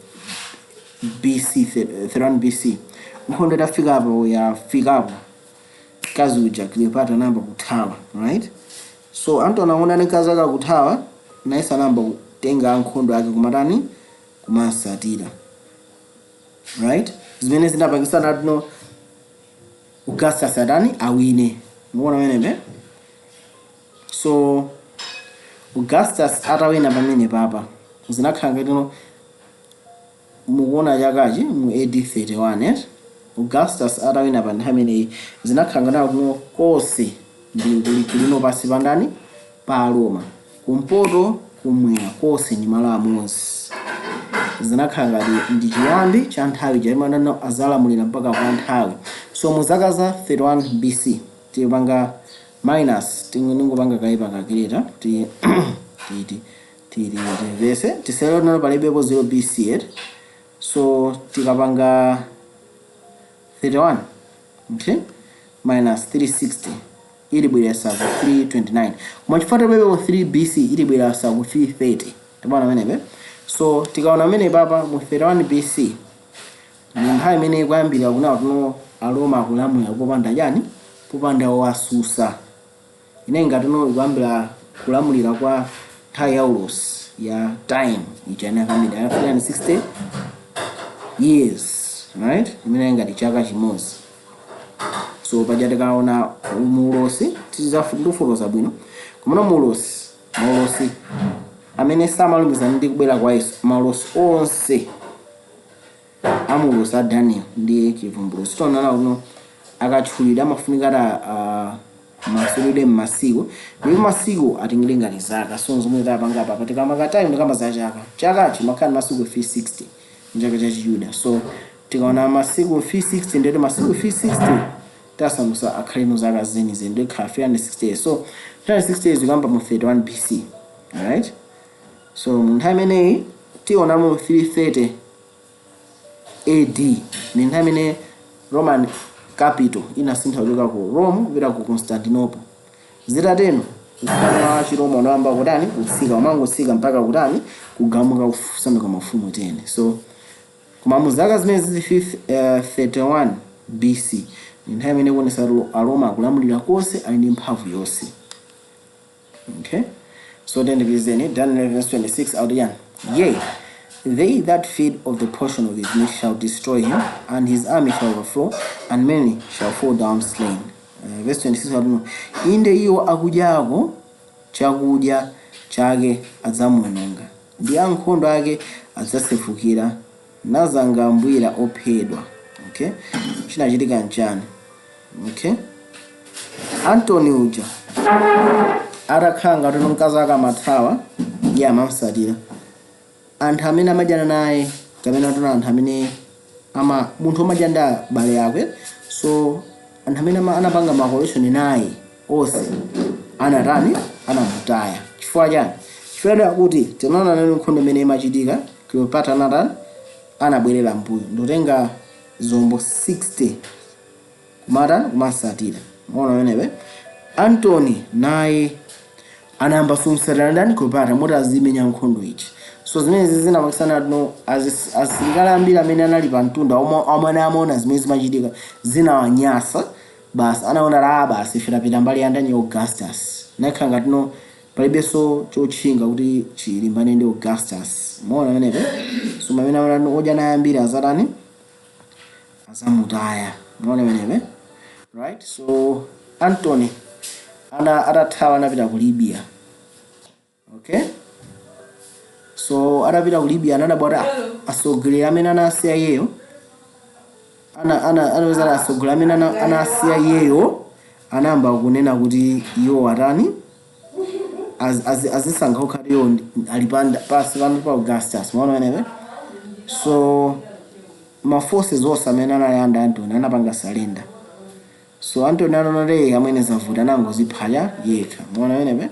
BC 31 BC. Nkhondo itafikapo, yafikapo, mkazi uja Cleopatra anayamba kuthawa, right? So Antony aona ni mkazi ake akuthawa, nayenso anayamba kutenga ankhondo ake kumatani? Kumasatira, right? Zimene zinapangisa natino Augustus atani? Awine. Mukuona pamenepe? So Augustus atawina pamene papa, zinakhala ngatino mukuona chakachi mu AD 31, eh? Augustus atawina pa nthawi imeneyi, zinakhala ngati kuno konse ndi kuli kulino pasi pandani? Pa Roma. Kumpoto, kumwera, konse ndi malo amodzi. Zinakhala ngati ndi chiyambi cha nthawi chaimanano azalamulira mpaka kwa nthawi. So mu zaka za 31 BC, tipanga minus, tingopanga kayi pa calculator ti ti ti ti timvese tiselo nalo palibepo 0 BC, eh? So tikapanga 31, okay, minus 360 ilibweresa ku 329, koma chifukwa palibepo 3 BC ilibweresa ku 330. Tipona pamenepe. So tikaona pamene papa mu 31 BC ndi nthawi imene kuyambira kuna kuno Aroma akulamulira popanda chani? Popanda wasusa. Ine ngati no kuyambira kulamulira kwa nthawi ya ulosi ya time ija inakambira ya 360 years, right, imene ngati chaka chimodzi. So paja tikaona muulosi tizafutoza bwino, komano muulosi, maulosi amene samalumikizana ndi kubwera kwa Yesu, maulosi onse amulosi a Daniel ndi Chivumbulutso, tionana kuno akatchulidwa amafunika ata masulidwe mmasiku, ndipo masiku atingire ngati zaka. So zomwe tapanga apa, tikamaka time ndikamba za chaka, chakachi makhala masiku 360 mchaka cha Chiyuda. So tikaona masiku 360, ndeti masiku 360 tasamusa akhaleno zaka zenizeni, ndikhala 360 years. So 360 years ikamba mu 31 BC, alright? So mu nthawi imeneyi tiona mu 330 AD ni nthawi imene Roman capital inasintha kuchoka ku Rome kupita ku Constantinople. Zitateno ufumu wa Chiroma unayamba kutani? Kutsika, umangotsika mpaka kutani? Kugamuka, kusanduka mafumu 10. So koma mu zaka zimene zili 31 BC ni nthawi imene kuonesa Aroma akulamulira konse, ali ndi mphamvu yonse, okay? So then ndipizeni Daniel verse 26 out yani: "Yea, they that feed of the portion of his meat shall destroy him, and his army shall overflow, and many shall fall down slain." Verse 26 akuti, "Inde iwo akudyako chakudya chake adzamuwononga, ndi ankhondo ake adzasefukira nazangambwira ophedwa." Okay, chinachitika nchani? Okay, Antony uja atakhala ngati mkazi ake amathawa, iye amamusatira. Anthu amene amadyana naye, kapena tuna anthu amene ama munthu umadya ndi abale ake, so anthu amene anapanga ma coalition naye onse anatani? Anamutaya. Chifukwa chani? Chifukwa kuti tinaona nani nkhondo imene imachitika, Cleopatra anatani? Anabwerera mbuyo ndikutenga zombo 60 kumatani? Kumasatira. Maona pamenepe Antony naye anayamba sumsatira ndani? Cleopatra, moti azimenya nkhondo ichi. So zimenezi zinapakisana no asilikali ambiri amene anali pa mtunda omwe amaona zimene zimachitika, zinawanyasa basi, anaona la basi, ife tapita mbali ya ndani? Augustus. Nakhala ngati no palibenso chotchinga kuti chilimbane ndi Augustus. Maona pamenepe. So pamene amaona odya naye ambiri azatani? Azamutaya. Maona pamenepe, right? So Antony ana atathawa anapita ku Libya, okay? So atapita ku Libya anadabwa atsogoleri amene anasiya iyeyo ana ana anapeza atsogoleri amene anasiya iyeyo anayamba kunena kuti iwo atani? Azisankha okha iwo ali pasi pano pa Augustus. Maona pamenepe. So ma forces onse amene anali under Antony anapanga surrender. So Antony anaona amene zavuta, anangozipha yekha. Maona pamenepe.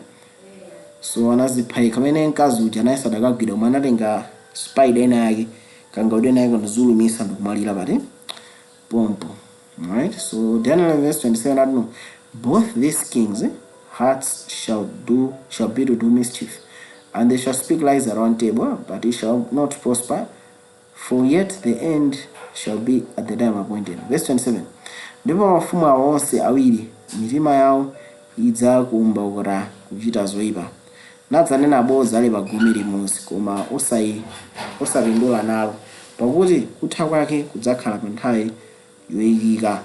So anazipha yekha. Amene mkazi uja naye sadakagwidwa, koma anatenga spider ina yake, kangaudwe ina yake, ndizulumisa ndikumwalira pati pompo. Alright, so Daniel verse 27 ati no, "Both these kings' hearts shall be to do mischief, and they shall speak lies at one table, but it shall not prosper, for yet the end shall be at the time appointed." Verse 27: "Ndipo mafumu awo onse awiri mitima yawo idzakumbukira kuchita zoyipa, nadzanena bodza ali pa gome limodzi, koma osapindula nalo, pakuti kutha kwake kudzakhala pa nthawi yoyikika."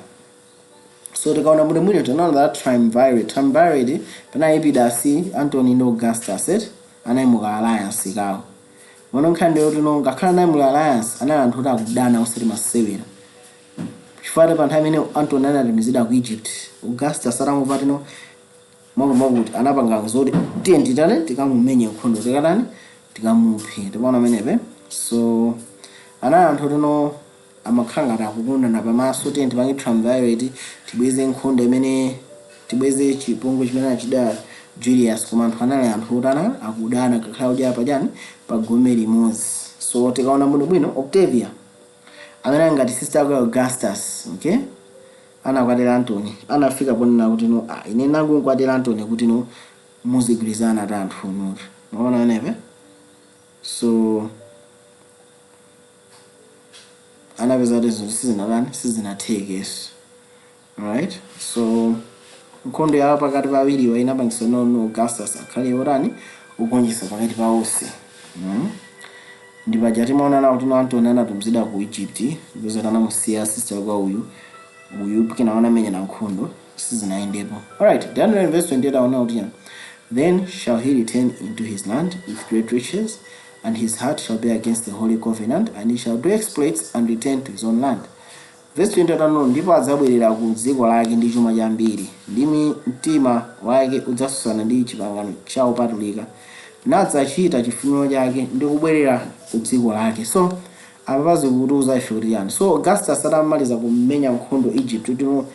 So tikaona bwinobwino, tinaona that triumvirate panali Lepidus, Antony ndi Augustus, eti anali mu ka alliance kawo. Mono nkhani ndiyo tino ngakhale anali mu alliance, anali anthu oti akudana osati masewera, chifukwa pa nthawi imene Antony anatumizidwa ku Egypt, Augustus atamumva tino mwakuti anapanga zoti tiye titane tikamumenye nkhondo, tikatani, tikamuphe. Tikuona amenepe. So anali anthu tino amakhala ngati akukondana pamaso, tiye tipange triumvirate, tibweze nkhondo imene, tibweze chipongwe chimene anachita Julius, koma anthu anali anthu otana, akudana kakhala kudya pachani, pa gome limodzi. So tikaona bwinobwino, Octavia amene ali ngati sister yake Augustus, okay, anakwatira Antony, anafika ponena kuti no, ah, ine nangunkwatira Antony kuti no muzigwirizana ta anthu unutu. Maona amenepe. So anapeza kuti zinthu sizinatani, sizinathekeso, right? So nkhondo yawo pakati pa awiriwa inapangisa nono Augustus akhale otani, ugonjetsa pakati pa onse. Ndi paja timaona kuti no Antony anatumizidwa ku Egypt because anamusiya sister kwa uyu uyu, kena anamenyana nkhondo sizinayendepo. Alright, Daniel verse 28 aona kuti yani, "Then shall he return into his land with great riches, and his heart shall be against the holy covenant, and he shall do exploits and return to his own land." Verse 28 ano, ndipo adzabwerera ku dziko lake ndi chuma chambiri, ndi mtima wake udzasusana ndi chipangano cha opatulika, nadzachita chifuniro chake ndi kubwerera ku dziko lake. So apa pazikutiuza ife kuti yani? So Augustus atamaliza kumenya nkhondo Egypt, kuti no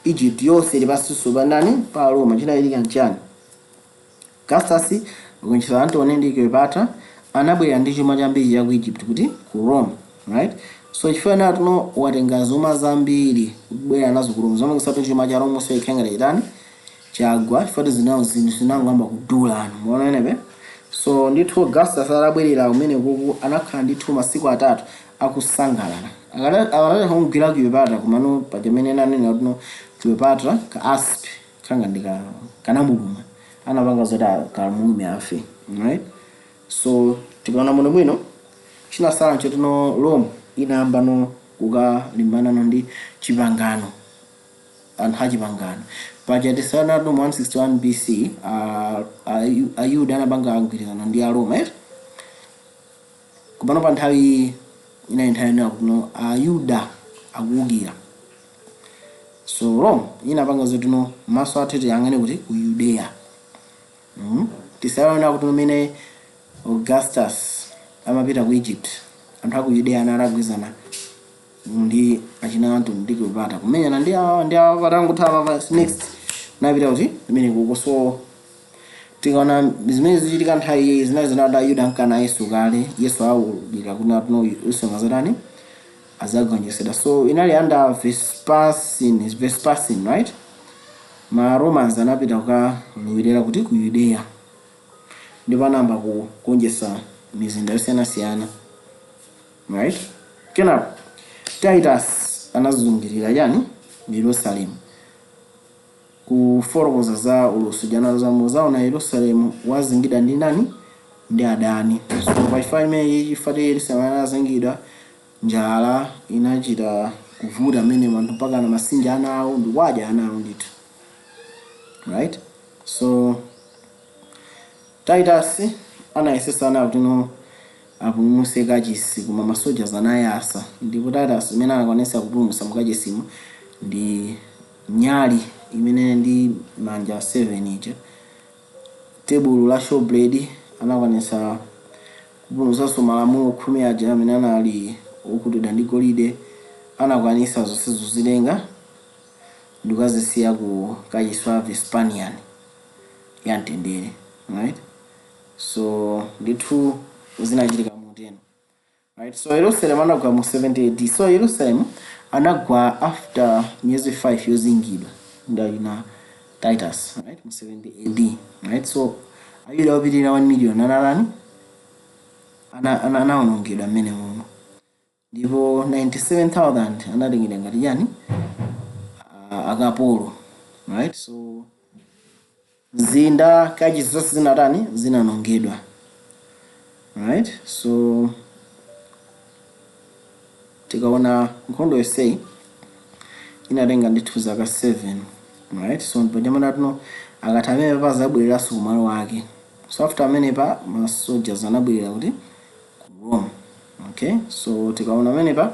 Egypt yonse ili pansinso pa ndani? Pa Roma. Chinachitika nchani? Augustus kugonjetsa Antony ndi Cleopatra, anabwera ndi chuma chambiri cha ku Egypt kuti ku Rome, right? So chifukwa natuno watenga zuma zambiri kubwera nazo ku Rome, zomwe kusatu chuma cha Rome so ikhengera chitani, chagwa, chifukwa zinawo zinthu zinangoyamba kudula ano. Muona enepe. So ndithu Augustus atabwerera kumene kuku, anakhala ndithu masiku 3 akusangalala. Akatati kumugwira Cleopatra, komano pachamene ananena kuti no Cleopatra ka asp khanga ndika kanamuluma, anapanga zoti kamulume afe, right? So tikaona muno bwino, chinasala nchotino Rome inayamba no kukalimbana no ndi chipangano, anthu achipangano. Paja tisanatu mu 161 BC Ayuda anapanga mgwirizano ndi Aroma, eh? Kupano pa nthawi inali nthawi ina kuno Ayuda akuwukira. So Rome inapanga zotino maso athu tiyang'ane kuti ku Yudeya. Tisaona kuti umene Augustus amapita ku Egypt, anthu aku Yudeya anali ndi achina Antony ndi Cleopatra kumenyana ndi awa ndi awa, patangotha apa next napita kuti imene kuko. So tikaona zimene zichitika nthawi iyi, zinali zinada Ayuda ankana Yesu kale, Yesu awulira kuti natuno Yesu angazatani, azagonjetsedwa. So inali under Vespasian, Vespasian, right? Ma Romans anapita kukalowelera kuti ku Yudeya, ndipo anayamba kugonjetsa mizinda yosiyanasiyana, right? Kenako Titus anazungulira chani, Yerusalemu. Kufotokoza za ulosi jana zaona Yerusalemu wazingidwa ndi ndani? Ndi adani. So pachifukwa chimene chifukwa Yerusalemu anazingidwa, njala inachita kuvuta amene anthu mpaka na masinja ana awo ndikwadya ana awo ndithu, right? So Titus anayesesa kuti no apulumutse kachisi, koma masojas anayasa, ndipo Titus imene anakwanisa kupulumutsa mukachisimo ndi nyali imene ndi manja 7 ija, tebulo la showbread. Anakwanisa kupulumutsanso malamulo 10 aja amene anali okutidwa ndi golide. Anakwanisa zonsezo zitenga ndikukazisiya ku kachisi wa Vespasian ya mtendere, right? So ndithu zinachitika muteno, right? So Yerusalemu anagwa mu 70 AD. So Yerusalemu anagwa after miyezi 5 yozingidwa ndalina Titus, right? Mu 70 AD, right? So Ayuda opitirira 1 million analani, anawonongedwa mmene mumo, ndipo 97,000 anatengedwa ngati chani, akapolo, right? So mzinda, kachisi, zonse zinatani, zinanongedwa, right? So tikaona nkhondo yonseyi Inatenga ndithu zaka 7, right? So pajamana tuno akatha amene pa zabwereranso kumalo ake. So after amenepa, ma soldiers anabwerera kuti? Ku Rome. Okay, so tikaona amenepa,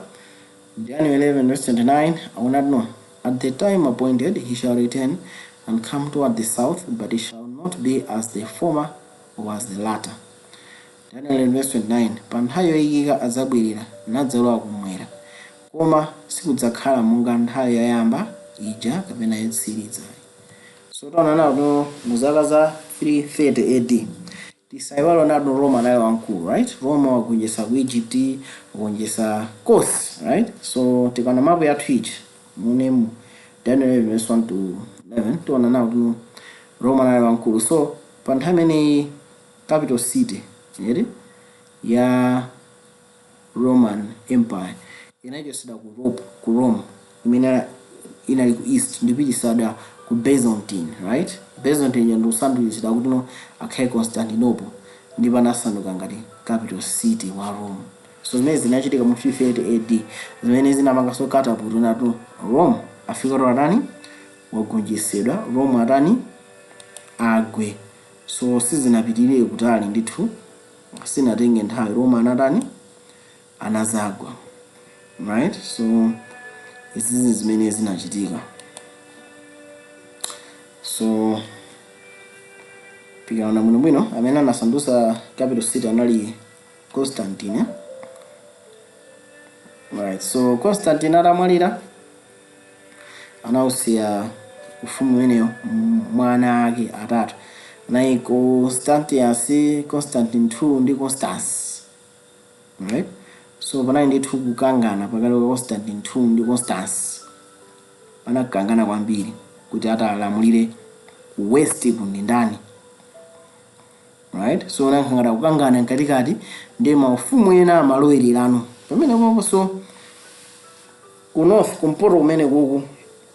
Daniel 11 verse 29 akuona tuno, "At the time appointed he shall return and come toward the south, but it shall not be as the former or as the latter." Daniel 11 verse 29, pa nthawi yoyikika adzabwerera nadzalowa kumwera, koma sikudzakhala monga nthawi yoyamba ija kapena yotsiriza. So taona nawo mu zaka za 330 AD, tisayiwale nado Roma anali wamkulu, right? Roma wagonjetsa ku Egypt, wagonjetsa coast, right? So tikaona mapu yathu ija munemu Daniel 11 verse 1 to 11, tiona nawo kuti Roma anali wamkulu. So pa nthawi imeneyi, capital city eri ya Roman Empire inachotsedwa ku Rome imene inali ku east ndipitisadwa ku Byzantine, right? Byzantine ndi kusandulitsidwa kuti no akhale Constantinople, ndipo anasanduka ngati capital city wa Rome. So zimene zinachitika mu 330 AD, zimene zinapanganso catapult natu Rome afika to atani? Wagonjetsedwa. Rome atani? Agwe. So sizinapitirire kutali ndithu, sinatenge nthawi, Rome anatani? Anazagwa, right? So izizi zimene zinachitika. So tikaona bwinobwino, amene anasandutsa capital city anali Constantine, eh? Right, so Constantine atamwalira, anausiya ufumu umeneyo mwana ake atatu, anali Constantius, Constantine II ndi Constance, right? So panali ndithu kukangana pakati pa Constantine II ndi Constance. Panakangana kwambiri kuti atalamulire ku west kundi ndani, right? So nankangata kukangana mkatikati, ndi maufumu ena amalowererano pamene popo. So ku north, kumpoto kumene kuku,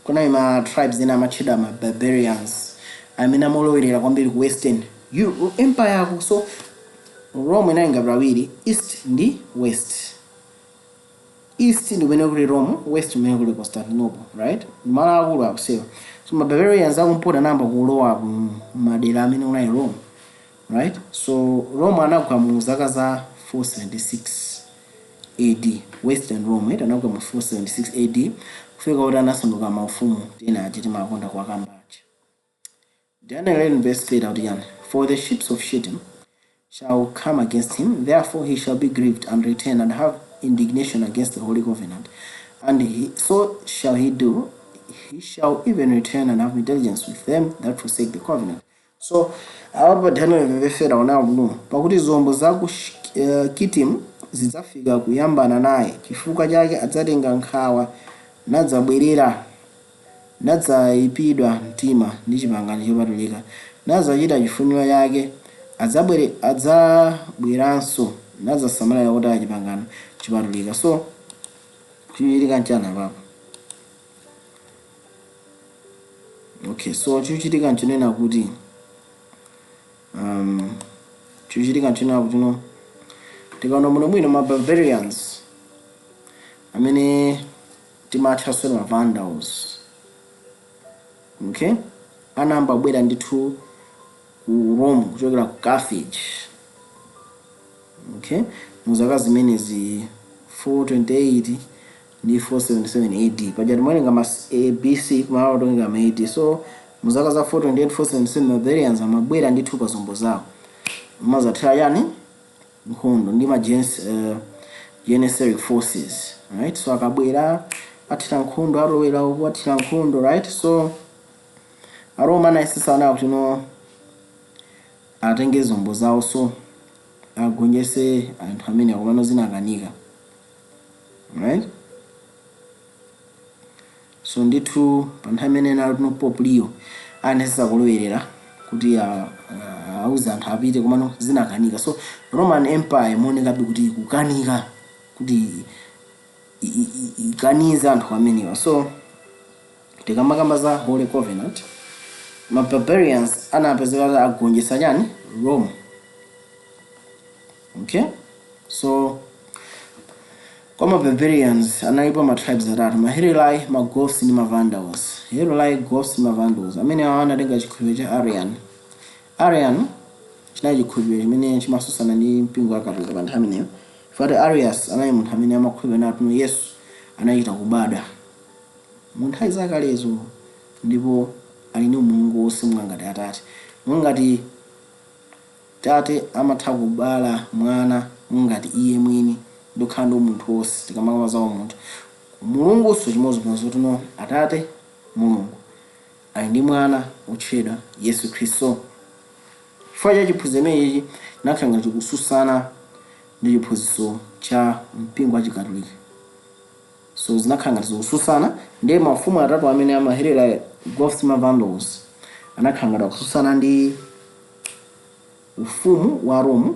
kunali ma tribes ena amatchedwa ma barbarians amene amalowerera kwambiri ku Western Empire yako. So Rome inali ngati pawiri, east ndi west. East ndi kumene kuli Rome, west kumene kuli Constantinople, right? Malo akulu akusewa. So ma barbarians akumpoto anayamba kulowa ku madera amene unali Rome, right? So Rome anagwa mu zaka za 476 AD. Western Rome, right, anagwa mu 476 AD, kufika kuti anasanduka maufumu tena aja timakonda kuwakambaja. Daniel 11 verse 3 akuti yani? "For the ships of Shittim shall come against him, therefore he shall be grieved and return and have indignation against the holy covenant. And so shall he do, he shall even return and have intelligence with them that forsake the covenant." So apo Daniel verse 3 aona bwino, pakuti zombo za ku Kitimu zidzafika kuyambana naye, chifukwa chake adzatenga nkhawa nadzabwerera, nadzayipidwa mtima ndi chipangano chopatulika, nadzachita chifuniro chake, adzabweranso nadzasamalira kotaya chipangano chopatulika. So chichitika nchani apapo? Okay, so chichitika nchinena kuti chichitika nchinena kuti no, tikaona muno mwino, ma barbarians amene timatcha ma Vandals, okay, anayamba kubwera ndithu ku Rome kuchokera ku Carthage, okay, mu zaka zimenezi 428 ndi 477 AD. Paja timawerenga ma BC, kumalo towerenga ma AD. So mu zaka za 428, 477, barbarians amabwera ndithu pa zombo zawo, mazathira yani? Nkhondo ndi ma Janissary forces, right? So akabwera athira nkhondo, alowera uku, athira nkhondo, right? So Aroma anayesesa nawo kuti no, atenge zombo zawo, so agonjese anthu amene akomano zinakanika, right? So ndithu pa nthawi imene nalo tino Pope Leo anayesesa kulowerera kuti auze anthu apite, komano zinakanika. So Roman Empire imaonekabe kuti ikukanika kuti ikanize anthu amenewa. So tikamakamba za Holy Covenant, ma barbarians anapezeka kuti agonjetsa chani? Rome. Okay, so Kwa ma Barbarians analipo ma tribes atatu: ma Heruli, ma Goths ndi ma Vandals. Heruli, Goths ndi ma Vandals amene awa anatenga chikhulupiriro cha Arian. Arian chinali chikhulupiriro chimene chimasusana ndi mpingo wa Katolika pa nthawi imeneyo, chifukwa Arius anali munthu amene amakhulupirira kuti Yesu anachita kubadwa mu nthawi zakalezo ndipo ali ndi umulungu wonse ngati Atate, ngati Tate amatha kubala mwana ngati iye mwini ndikukhala ndi umunthu wonse. Tikamakamba za umunthu, Mulungunso chimodzimodzi, kuti no, Atate Mulungu ali ndi mwana otchedwa Yesu Khristu. Chifukwa cha chiphunzitso imenechi chinakhala ngati chikususana ndi chiphunzitso cha mpingo wa Chikatolika, so zinakhala ngati zikususana. Ndiye mafumu atatu amene ama Heruli, Goths, ma Vandals anakhala ngati akususana ndi ufumu wa Rome,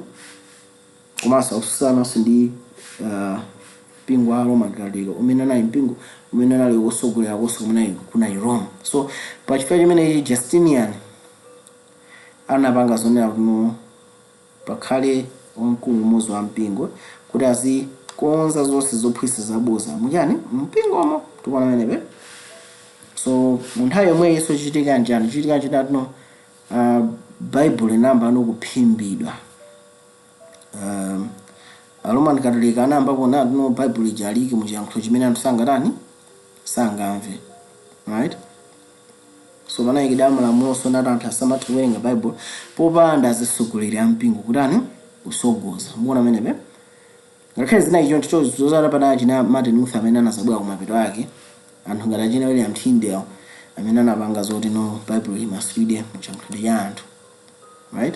komanso akususananso ndi mpingo wa Roman Catholic, umene anali mpingo umene anali wosogolera konse kumene kunali Rome. So pachifukwa chimenechi Justinian anapanga zonena kuti pakhale wamkulu mmodzi wa mpingo kuti azikonza zonse zophunzitsa zaboza muchani, mpingomo. Tikuona menepe. So mu nthawi yomweyi so chichitika njani? Chichitika chinatino Bible inayamba ano kuphimbidwa. Roman Catholic anayamba kuona tino Bible ija aliki muchiyankhulo chimene anthu sangatani, sangamve, right? So panayikidwa malamulo sonati anthu asamathe kuwerenga Bible popanda azitsogoleri a mpingo kutani, kusogoza. Mukuona menepe? Ngakhale zinayi choncho, zozala pana china Martin Luther amene anazabwera kumapeto ake, anthu ngati achina William Tyndale amene anapanga zoti no, Bible imasulidwe muchiyankhulo cha anthu, right?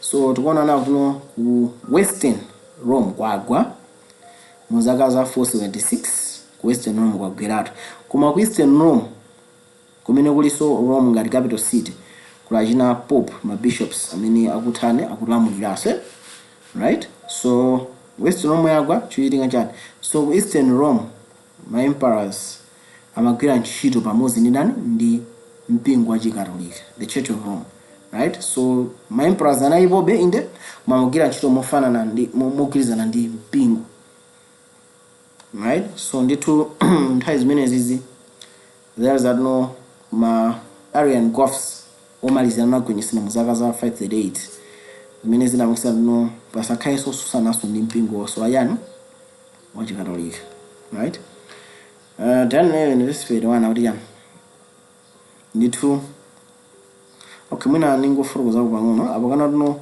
So tikuona nawo kuno ku Western Rome kwagwa mu zaka za 476. Ku Western Rome kwagweratu, koma ku Eastern Rome, kumene kulinso Rome ngati capital city, kuli achina pope, ma bishops amene akuthane, akulamuliranso, eh? Right, so Western Rome yagwa. Chochitika chani? So ku Eastern Rome ma emperors amagwira ntchito pamodzi ndi ndani? Ndi mpingo wa Chikatolika, the Church of Rome, right? So ma emperors analipobe inde, koma amagwira ntchito mofanana ndi mogwirizana ndi mpingo, right? So ndithu nthawi zimenezizi there is no ma Arian Goths omalizira anagwinyisana mu zaka za 538, zimene zinapangisa no pasakhalenso osusanaso ndi mpingo so ayani, wachikatolika, right? Daniel 11 verse 31 akuti chani? Ndithu, okay, mwina ningofotokozako pang'ono apo kana tuno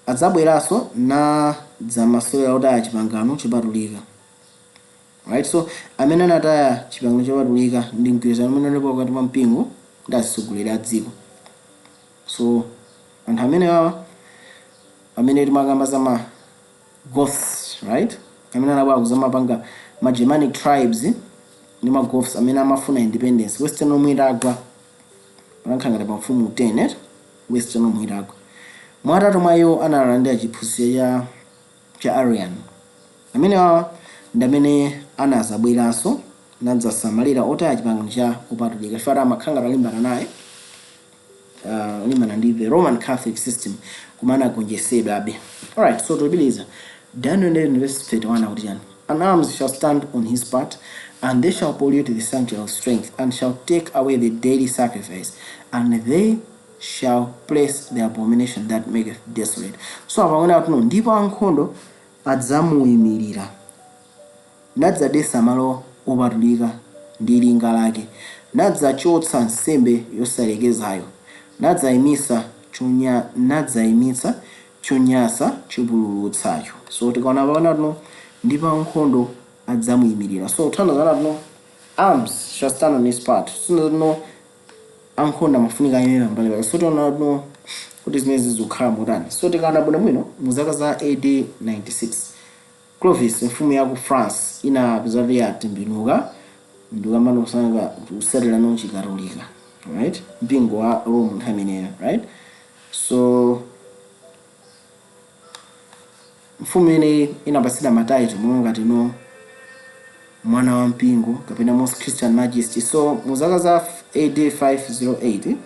adzabweranso na dzamasewera otaya chipangano chopatulika, right? So amene anataya chipangano chopatulika ndi mgwirizano umene ulipo pakati pa mpingo ndi atsogoleri a dziko. So anthu amene awa amene timakamba za ma Goths, right, amene anabwera kuzamapanga ma Germanic tribes ndi ma Goths amene amafuna independence Western Rome itagwa, panakhala ngati pa mfumu 10, eh? Western Rome itagwa, mwatatu mwa iwo analandira chiphunzitso cha Arian. Amene awa ndi amene anazabweranso nadzasamalira otaya chipangano cha kupatulika, chifukwa amakhala ngati alimbana naye, limbana ndi the Roman Catholic system, koma anagonjetsedwa abe. Alright, so tupitiriza Daniel 11 verse 31 akuti chani? "And arms shall stand on his part, and they shall pollute the sanctuary of strength, and shall take away the daily sacrifice, and they shall place the abomination that maketh desolate." So apakuona kuti no, ndipo ankhondo adzamuyimirira, nadzadetsa malo opatulika ndi linga lake, nadzachotsa nsembe yosalekezayo, nadzayimitsa chonyansa chopululutsacho. So tikaona paona tuno, ndipo ankhondo adzamuyimirira. So kuthandiza tuno, arms shall stand on his part, so tuno ankhondo amafunika ayime pambali pake. So tiona tuno kuti zimene zizikukhala motani. So tikaona bwinobwino, mu zaka za AD 96, Clovis, mfumu ya ku France, inapeza kuti yatembenuka ndikuyamba kusanga kusatira no Chikatolika, right, mpingo wa Rome nthawi imeneyo, right? So mfumu imeneyi inapatsidwa ma title monga ngati no mwana wa mpingo kapena Most Christian Majesty. So mu zaka za AD 508,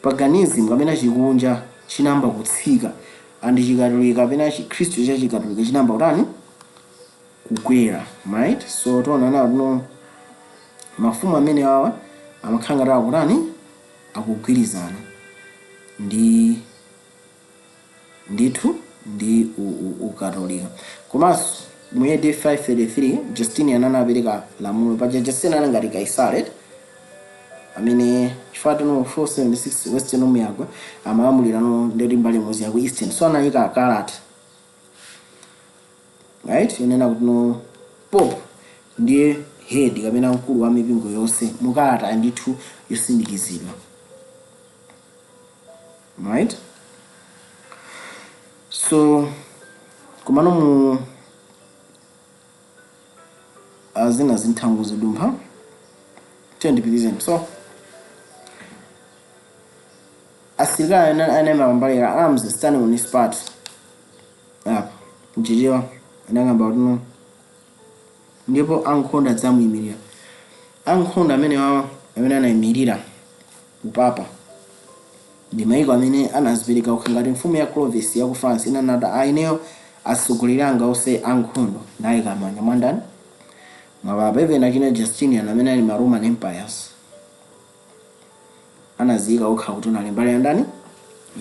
paganism kapena chikunja chinamba kutsika, and Chikatolika kapena Chikhristu cha Chikatolika chinamba kutani? Kukwera, right? So tiona nawo tino mafumu amene awa amakhala ngati akutani, akugwirizana ndi ndithu ndi ukatolika. Komanso mu AD 533 Justinian anapereka lamulo. Paja Justinian anali ngati Kaisare amene, chifukwa tino 476 Western Rome yagwa, amalamulira no ndeti mbali imodzi yaku Eastern. So anayika kalata, right, yonena kuti no, Pope ndiye head kapena mkulu wa mipingo yonse, mukalata ndithu yosindikizidwa, right? So komano mu azina zinthango zidumpha, tiyendipitizeni. So asilikali anayima pambali ya armies standing on his part. Apa mchichewa anakamba kuti no, ndipo ankhondo adzamuyimirira. Ankhondo amene wawa amene anayimirira upapa ndi maiko amene anazipereka okha, ngati mfumu ya Clovis ya ku France inanati, "Aineyo atsogoleri anga onse ankhondo ndayika manja mwa ndani? Mwa papa." Even achina Justinian amene ali ma Roman empires anaziyika okha kuti unali mbali ya ndani?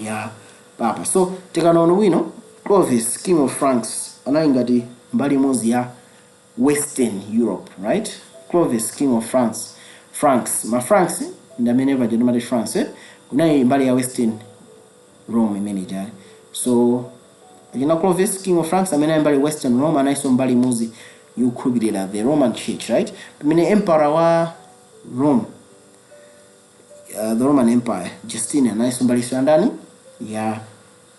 Ya papa. So tikanaona bwino, Clovis, king of Franks, anali ngati mbali imodzi ya Western Europe, right? Clovis, king of France, Franks, ma Franks ndi amene paja timati France, eh? Kunali mbali ya Western Rome imene ijali. So achina Clovis, king of Franks, amene ali mbali Western Rome, analinso mbali imodzi yokhulupirira the Roman Church, right? Pamene emperor wa Rome, the Roman Empire, Justinian, analinso mbaliso ya ndani? Ya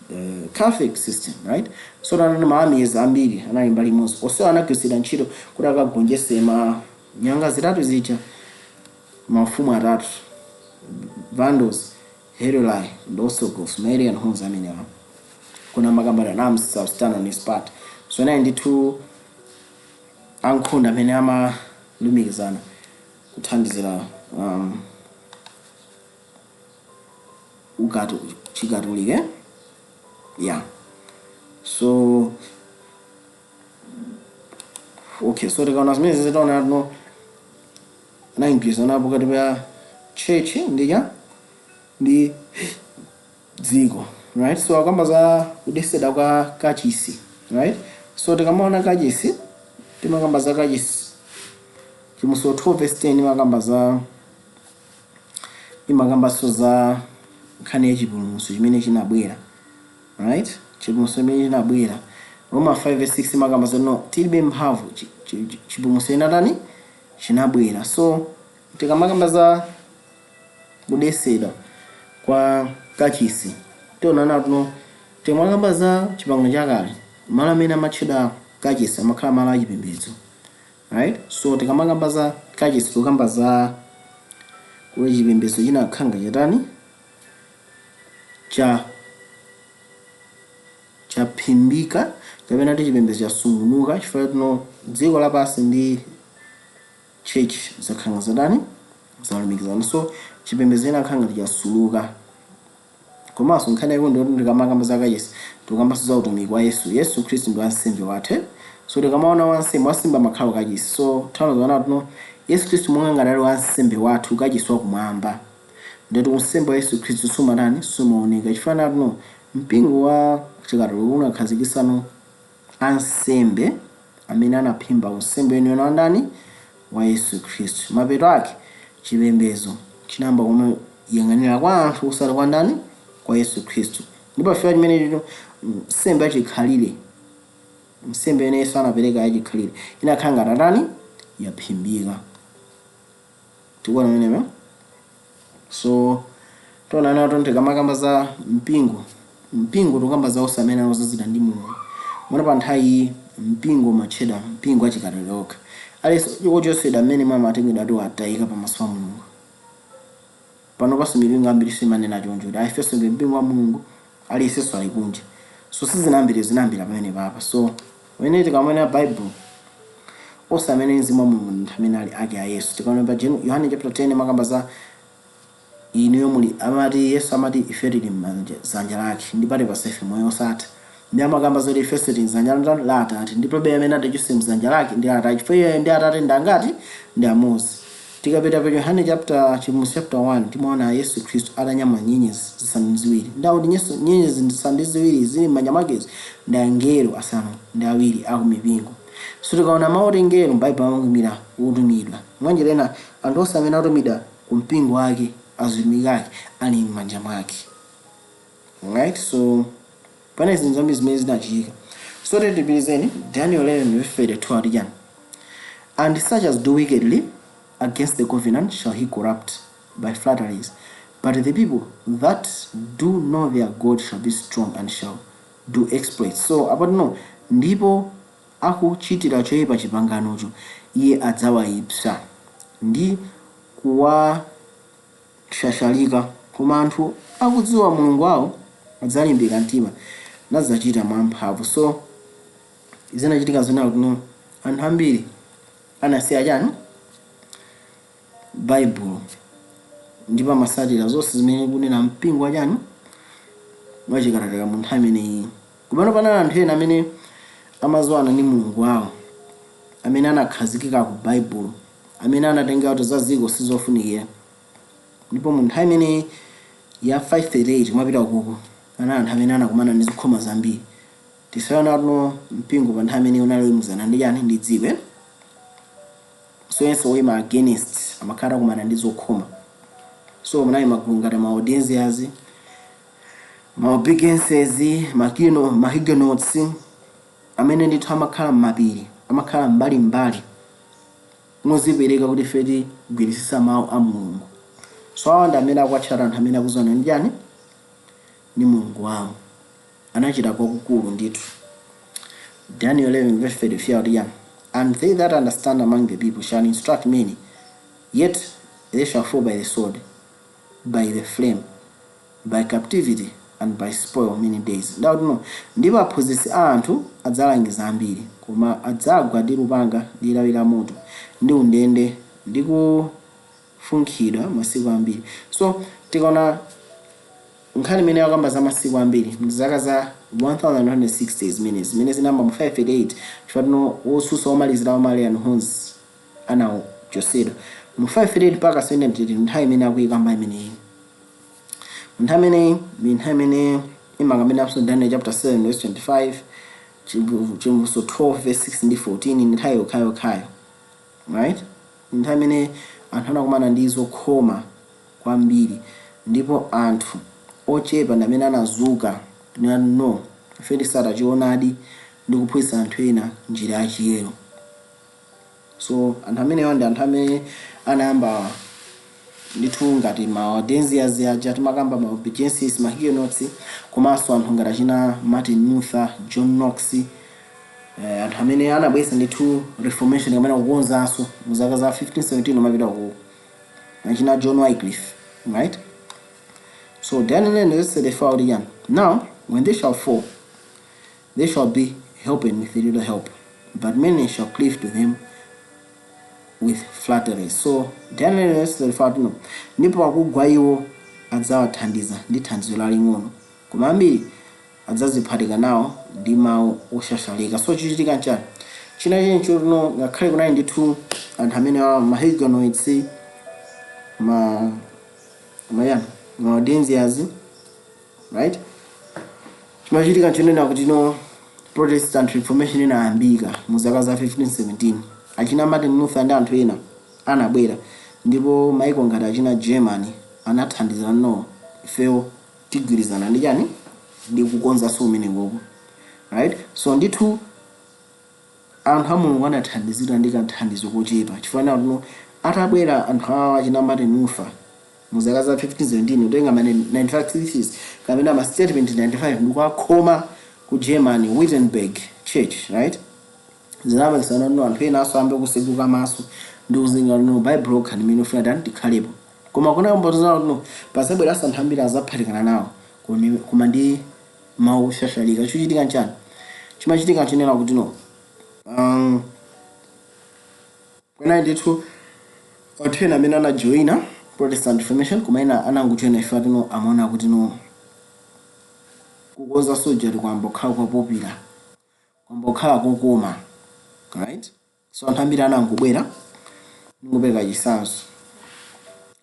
the Catholic system, right? So tanani ma armies ambiri anali mbali imodzi. Onsewo anagwiritsidwa ntchito kuti akagonjese ma nyanga zitatu zija, mafumu atatu, Vandals, Heruli and Ostrogoths, ma Arian Huns amenewa. Kuna makambani armies shall stand on his part. So nayi ndithu ankhondo amene amalumikizana kuthandizira ukatu chikatolika, eh? Yeah, so okay, so tikaona zimene zitaona no anayigwirizana pakati pa church ndi cha ndi dziko, right? So akamba za kudesedwa kwa kachisi, right? So tikamaona kachisi, timakamba za kachisi. Chivumbulutso 12 verse 10 imakamba za, imakambanso za nkhani ya chipulumutso chimene chinabwera, right? Chipulumutso chimene chinabwera. Roma 5 verse 6 imakamba za no, tilibe mphamvu, chipulumutso chinatani? Chinabwera. So tikamakamba za kudesedwa kwa kachisi, tionana tuno timakamba za chipangano chakale, malo amene amatchedwa kachisi amakhala malo achipembedzo, right? So tikamakamba za kachisi, tikukamba za kuti chipembedzo chinakhanga chatani, cha chaphimbika kapena kuti chipembedzo chasungunuka, chifukwa tino dziko lapansi ndi church zakhanga zatani? Zalumikizana. So chipembedzo chinakhala ngati chasuluka. Komanso nkhani yake ndikuti ndikamakamba za kachisi, tikukambanso za utumiki wa Yesu. Yesu Khristu ndi wansembe wathu. So tikamaona wansembe, wansembe amakhala kachisi. So thaona zoona tuno Yesu Khristu monga ngati ali wansembe wathu, kachisi wakumwamba, ndati unsembe wa Yesu Khristu sumatani? Sumaoneka, chifukwa tuno mpingo wa chikatolika unakhazikitsano ansembe amene anaphimba unsembe weniweni wa ndani? Wa Yesu Khristu. Mapeto ake chipembedzo chinayamba kumayang'anira kwa anthu osati kwa ndani? Kwa Yesu Khristu. Ndipo pafika chimene chito nsembe yachikhalire, nsembe imene Yesu anapereka yachikhalire, inakhala ngati atani? Yaphimbika. Tikuona pamenepo. So tiona nato tikamakamba za mpingo, mpingo tikukamba za onse amene anazazidwa ndi Mulungu. Mona pa nthawi iyi mpingo umatchedwa mpingo wachikatolika okha. Aliyense wochotsedwa amene amatengedwa ati watayika pamaso pa Mulungu. Pano panso mipingo ambiri simanena choncho kuti ifenso ndi mpingo wa Mulungu, aliyensenso ali kunja. So sizinambiri, zinambira pamene papa. So pamene tikamona Bible, onse amene mzimu wa Mulungu ndi amene ali ake a Yesu. Tikaona pa Yohane chapter 10, makamba za inuyo muli, amati Yesu amati ife tili m'manja zanja lake ndipo atipatsa ife moyo osatha. Ndi amakamba zoti ifenso tili mdzanja la Atate, ndipo palibe amene atichotse mdzanja lake ndi Atate, chifukwa iye ndi Atate ndi angati? Ndi amodzi. Tikapita pa Yohane chapter, Chivumbulutso chapter 1, timaona Yesu Khristu atanyamula nyenyezi zisanu ndi ziwiri. Ndakuti nyenyezi zisanu ndi ziwiri zili m'manja mwakezi ndi angelo asanu ndi awiri aku mipingo. So tikaona mawu oti ngelo m'Baibulo amaimira wotumidwa. Mwanjira ina, anthu onse amene atumidwa ku mpingo wake, azitumiki ake, ali m'manja mwake, right? So pane zinthu zambiri zimene zinachitika. So titipitizeni Daniel 11 verse 32, ati chani? "And such as do wickedly against the covenant shall he corrupt by flatteries, but the people that do know their God shall be strong and shall do exploits." So apatino, ndipo akuchitira choyipa chipanganocho iye adzawayipsa ndi kuwashashalika, koma anthu akudziwa Mulungu wawo adzalimbika mtima nadzachita mwamphamvu. So zinachitika zina kuti no, anthu ambiri anasiya chani? Baibulo, ndipo amasatira zonse zimene kunena mpingo wachani? Wachikatolika mu nthawi imeneyi. Kumene panali anthu ena amene amadziwana ndi Mulungu wawo, amene anakhazikika ku Baibulo, amene anatenga kuti za dziko sizofunikira. Ndipo mu nthawi imeneyi ya 538 kumapita ukuku, anali anthu amene anakumana ndi zokhoma zambiri. Tisaona tuno mpingo pa nthawi imene unali woyimuzana ndi chani? Ndi dziko, eh? So yense woyima against amakhala akumana ndi zokhoma. So munali magulu ngati ma Waldensians, ma Albigenses, ma Huguenots, amene ndithu amakhala m'mapiri, amakhala mbalimbali mozipereka kuti ife tigwirisisa mawu a Mulungu. So awa ndi amene akuwatchata anthu amene akudziwana ndi chani? Ndi Mulungu wawo. Anachita kwakukulu ndithu. Daniel 11 verse 34 akuti chani? "And they that understand among the people shall instruct many, yet they shall fall by the sword, by the flame, by captivity and by spoil many days." Ndakuti no, ndipo aphunzitsi a anthu adzalangiza ambiri, koma adzagwa ndi lupanga ndi lawi la moto ndi undende ndi kufunkhidwa masiku ambiri. So tikaona nkhani imene yakamba za masiku ambiri, ndi zaka za 1160 zimene zinayamba mu 588, chifukwa tino wotsutsa womalizira wa Arian Huns anachosedwa mu 588 mpaka 733. Nthawi imene akuyikamba imeneyi, nthawi imeneyi ndi nthawi imene imakambiraponso Daniel chapter 7 verse 25, Chivumbulutso 12 verse 6 ndi 14. Ndi nthawi yokhayokhayo, right? Ndi nthawi imene anthu anakumana ndi zokhoma kwambiri, ndipo anthu ochepa ndi amene anazuka nati, "No, ife tisata choonadi ndi kuphunzitsa anthu ena njira yachiyero." So anthu amenewa ndi anthu amene anayamba ndithu ngati ma Waldensians aja timakamba, ma Albigenses, ma Huguenots, komanso anthu ngati achina Martin Luther, John Knox, anthu amene anabweretsa ndithu Reformation kamene kukonzanso mu zaka za 1517 umapita ku achina John Wycliffe, right? So Daniel 9 verse 34 akuti chani? "Now when they shall fall, they shall be helped with a little help, but many shall cleave to them with flattery." So Daniel 9 verse 34 akuti no, ndipo akugwa iwo adzawathandiza ndi thandizo laling'ono, koma ambiri adzaziphatika nawo ndi mawu oshashalika. So chichitika nchani? China chincho tino, ngakhale kunali ndithu anthu amene awa ma Huguenots, ma mayani, ma Waldensians, right, chimachitika nchonena kuti no, Protestant Reformation inayambika mu zaka za 1517. Achina Martin Luther ndi anthu ena anabwera, ndipo maiko ngati achina Germany anathandizana, "No, ifeyo tigwirizana ndi chani? Ndi kukonzanso kumenekoko," right? So ndithu anthu a Mulungu anathandizidwa ndi kathandizo kochepa, chifukwa nakuti atabwera anthu awa achina Martin Luther mu zaka za 1517, kutenga ma 95 theses kapena ma statement 95 ndikuwakhoma ku Germany, Wittenberg Church, right, zinapangitsana no anthu ena aso ambe kuseguka maso ndi kuzinga no Bible lokha limene ufuna tani tikhalepo. Koma kuna mbotozana no pasabweranso anthu ambiri azaphatikana nawo, koma ndi mawu oshashalika. Chochitika nchani? Chimachitika chinena kuti no, kwena ndithu anthu ena amene anajoyina Protestant Reformation, koma ena anangojoyina ife tino amaona kuti no Kukonza soja kwamba kukhala kwa popular, kwamba kukhala kokoma, right? So anthu ambiri anangobwera. Ndingopereka chitsanzo: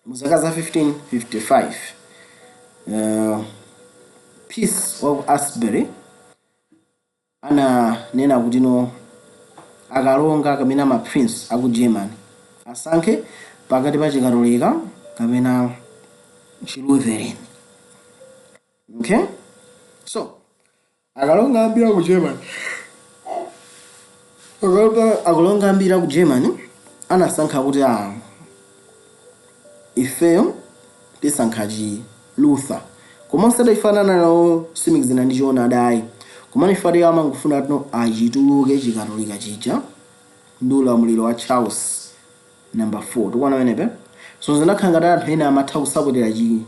mu zaka za 1555, Peace wa ku Augsburg ananena kuti no, akalonga kapena ma prince aku Germany asankhe pakati pa Chikatolika kapena Chilutheran, okay? So akalonga ambiri aku Germany, akalonga ambiri aku Germany anasankha kuti a ifeyo tisankha chi Luther, koma osati nawo simikizana ndi choonadi ayi, koma ifati amangofuna tino achituluke Chikatolika chija ndi ulamuliro wa Charles number 4. Tikuona pamenepe. So zinakhala ngati anthu ena amatha kusapotera chi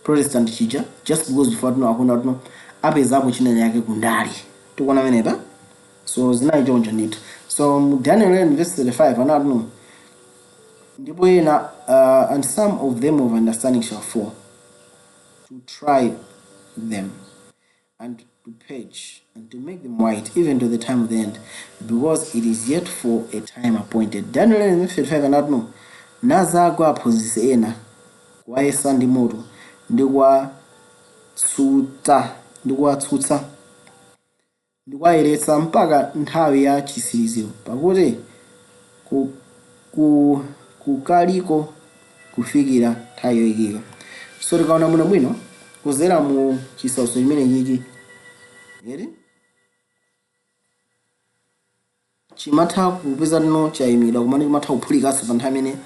Protestant chija just because before tino akuna tino apezapo china chake kundali. Tikuona pamenepa. So zinali choncho ndithu. So mu Daniel 11 verse 35 anati no, ndipo ena, "And some of them of understanding shall fall, to try them and to purge and to make them white, even to the time of the end, because it is yet for a time appointed." Daniel 11 verse 35 anati no, nazagwa aphunzitsi ena kuwayesa ndi moto ndi kuwatsutsa ndi kuwayeretsa mpaka nthawi ya chitsiriziro, pakuti kukaliko kufikira nthawi yoyikika. So tikaona bwino bwino, kuzera mu chisautso chimene chichi eri chimatha kupeza tino chayimidwa, komano chimatha kuphulikanso pa nthawi imene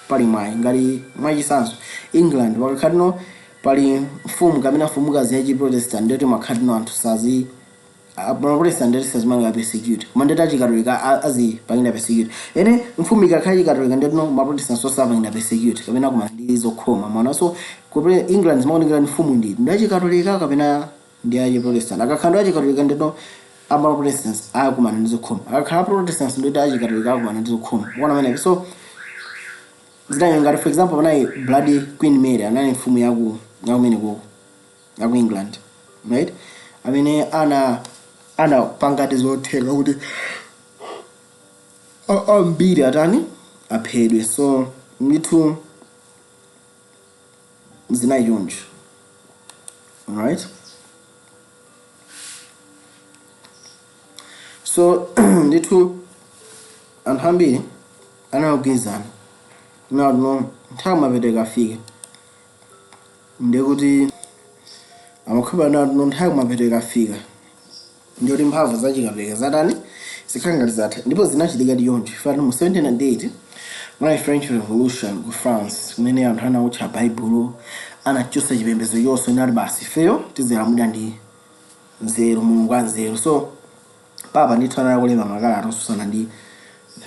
pali mwayi. Ngati mwachitsanzo England, pakakhala tino pali mfumu kapena mfumukazi ya Chiprotestant, ndiyoti makhala tino anthu sazi, Protestant ndiyoti sazimanga persecute, koma ndiyoti Achikatolika azipangira persecute. Ene mfumu ikakhala Chikatolika, ndiyoti no, ma Protestants osapangida persecute kapena kumana ndi zokhoma mwana. So ku England zimaonekera mfumu ndi Achikatolika kapena ndi Achiprotestant. Akakhala ndi Achikatolika, ndiyoti ama Protestants akumana ndi zokhoma. Akakhala Protestants, ndiyoti Achikatolika akumana ndi zokhoma. Kuona pamenepo. So zinali ngati, for example, panali Bloody Queen Mary, anali mfumu yakumene koko yaku England, right, amene anapangati zotheka kuti ambiri atani, aphedwe. So ndithu zinali choncho, alright? So ndithu anthu ambiri anagwirizana no, nthawi mapeto ikafika, ndikuti amakhulupirira no, nthawi mapeto ikafika, ndiyoti mphamvu zachikatolika zatani, zikhala ngati zatha. Ndipo zinachitika choncho chifukwa mu 1798 munali French Revolution ku France, kumene anthu anawotcha Baibulo, anachotsa chipembedzo chonse, inati basi, ifeyo tizilamulira ndi nzeru, Mulungu wa nzeru. So papa ndithu anali kulemba makalata otsutsana ndi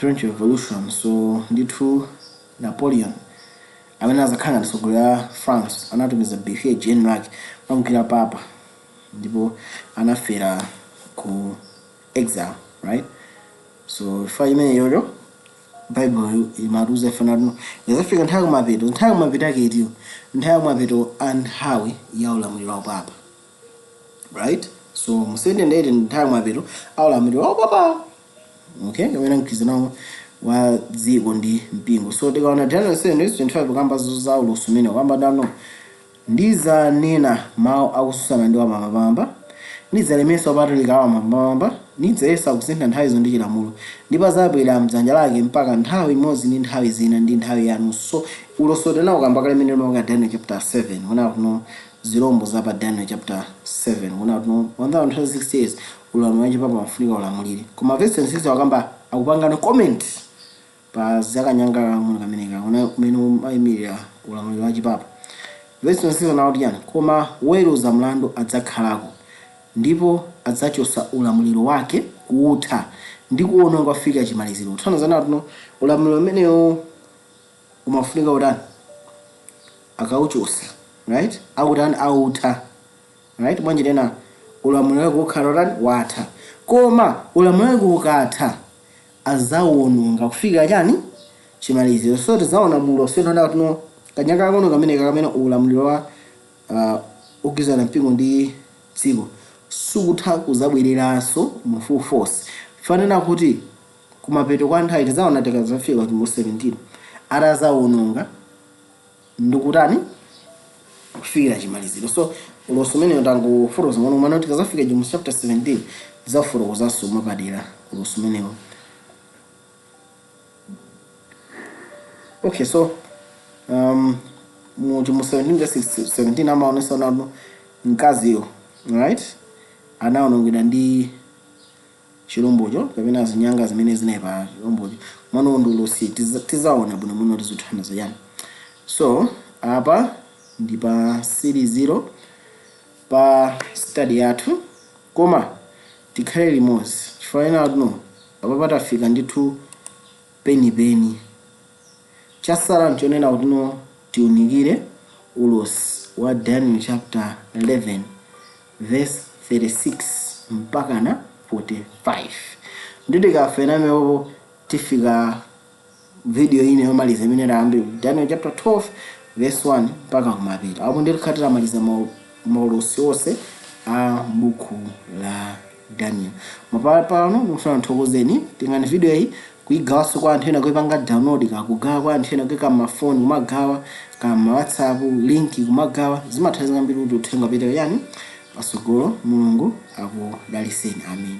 French Revolution. So ndithu Napoleon, amene azakhala ngati mtsogoleri wa France, anatumiza Brigadier General ake kwamukira papa, ndipo anafera ku exile, right? So ifa imene yoyo Bible imatiuza ife nati izafika nthawi kumapeto. Nthawi kumapeto ake itiyo? Nthawi kumapeto a nthawi ya ulamuliro wa papa, right? So mu 1798 nthawi kumapeto a ulamuliro wa papa, okay, kapena mgwirizano wa dziko ndi mpingo. So tikaona Daniel 7 verse 25, kukamba za ulosi umene kukamba dano, "Ndizanena mawu akutsutsana ndi wamwambamwamba, ndidzalemetsa opatulika wamwambamwamba, ndidzayesa kusintha nthawizo ndi chilamulo, ndipo adzabwera mdzanja lake mpaka nthawi imodzi ndi nthawi zina ndi nthawi yanu." So ulosi tena ukamba kale imene unoka Daniel chapter 7, kuna kuno zirombo za pa Daniel chapter 7, kuna kuno 1060 years ulamuliro wachipapa mafunika ulamulire. Koma verse 26 wakamba akupangana comment pa zakanyanga kang'ono kameneka kuna kumene umayimirira ulamuliro wachipapa. Verse 26 anati yani? "Koma woweruza mlandu adzakhalako, ndipo adzachotsa ulamuliro wake kuutha ndi kuwononga kufika chimaliziro." Kutanthauza natino ulamuliro umenewo umafunika utani? Akauchosa, right? Akutani? Autha, right? Mwanjira ina ulamuliro wake ukhala utani? Watha. Koma ulamuliro wake ukatha, azawononga kufika chani? Chimaliziro. So tizaona mulo sino tino kanyanga kang'ono kameneka kamene ulamuliro wa ugwizana mpingo ndi Dziko sukutha kuzabwereranso mu full force. Fanena kuti kumapeto kwa nthawi tizaona tikazafika mu 17 atazawononga ndikutani, kufikira chimaliziro. So ulosi umeneyo tangofotokoza ngono, mano tikazafika mu chapter 17 tizafotokozanso mwapadera ulosi umenewo. Okay, so mu 17 verse 17 amaonesa nano mkaziyo, right, anawonongedwa ndi chilombocho kapena zinyanga zimene zinali pa chilombocho. Mwana ndi ulosi, tizaona bwino muno tizithandiza chani. So apa ndi pa 0 pa study yathu, koma tikhale limodzi chifukwa ena tuno apa patafika ndithu penipeni. Chasala nchonena kuti no tiunikire ulosi wa Daniel chapter 11 verse 36 mpaka na 45. Ndi tikafena meopo tifika video ine yomaliza imene tayambe Daniel chapter 12 verse 1 mpaka kumapeto. Apo ndi tikhala tamaliza maulosi onse a buku la Daniel. Mapano ndikufuna nthokozeni. Tingani video iyi kuyigawanso kwa anthu ena, kuipanga download, kakugawa kwa anthu ena, kuika mafoni kumagawa, kama WhatsApp link kumagawa, zimathandiza kwambiri kuti uthenga upite yani pasogolo. Mulungu akudaliseni, amen.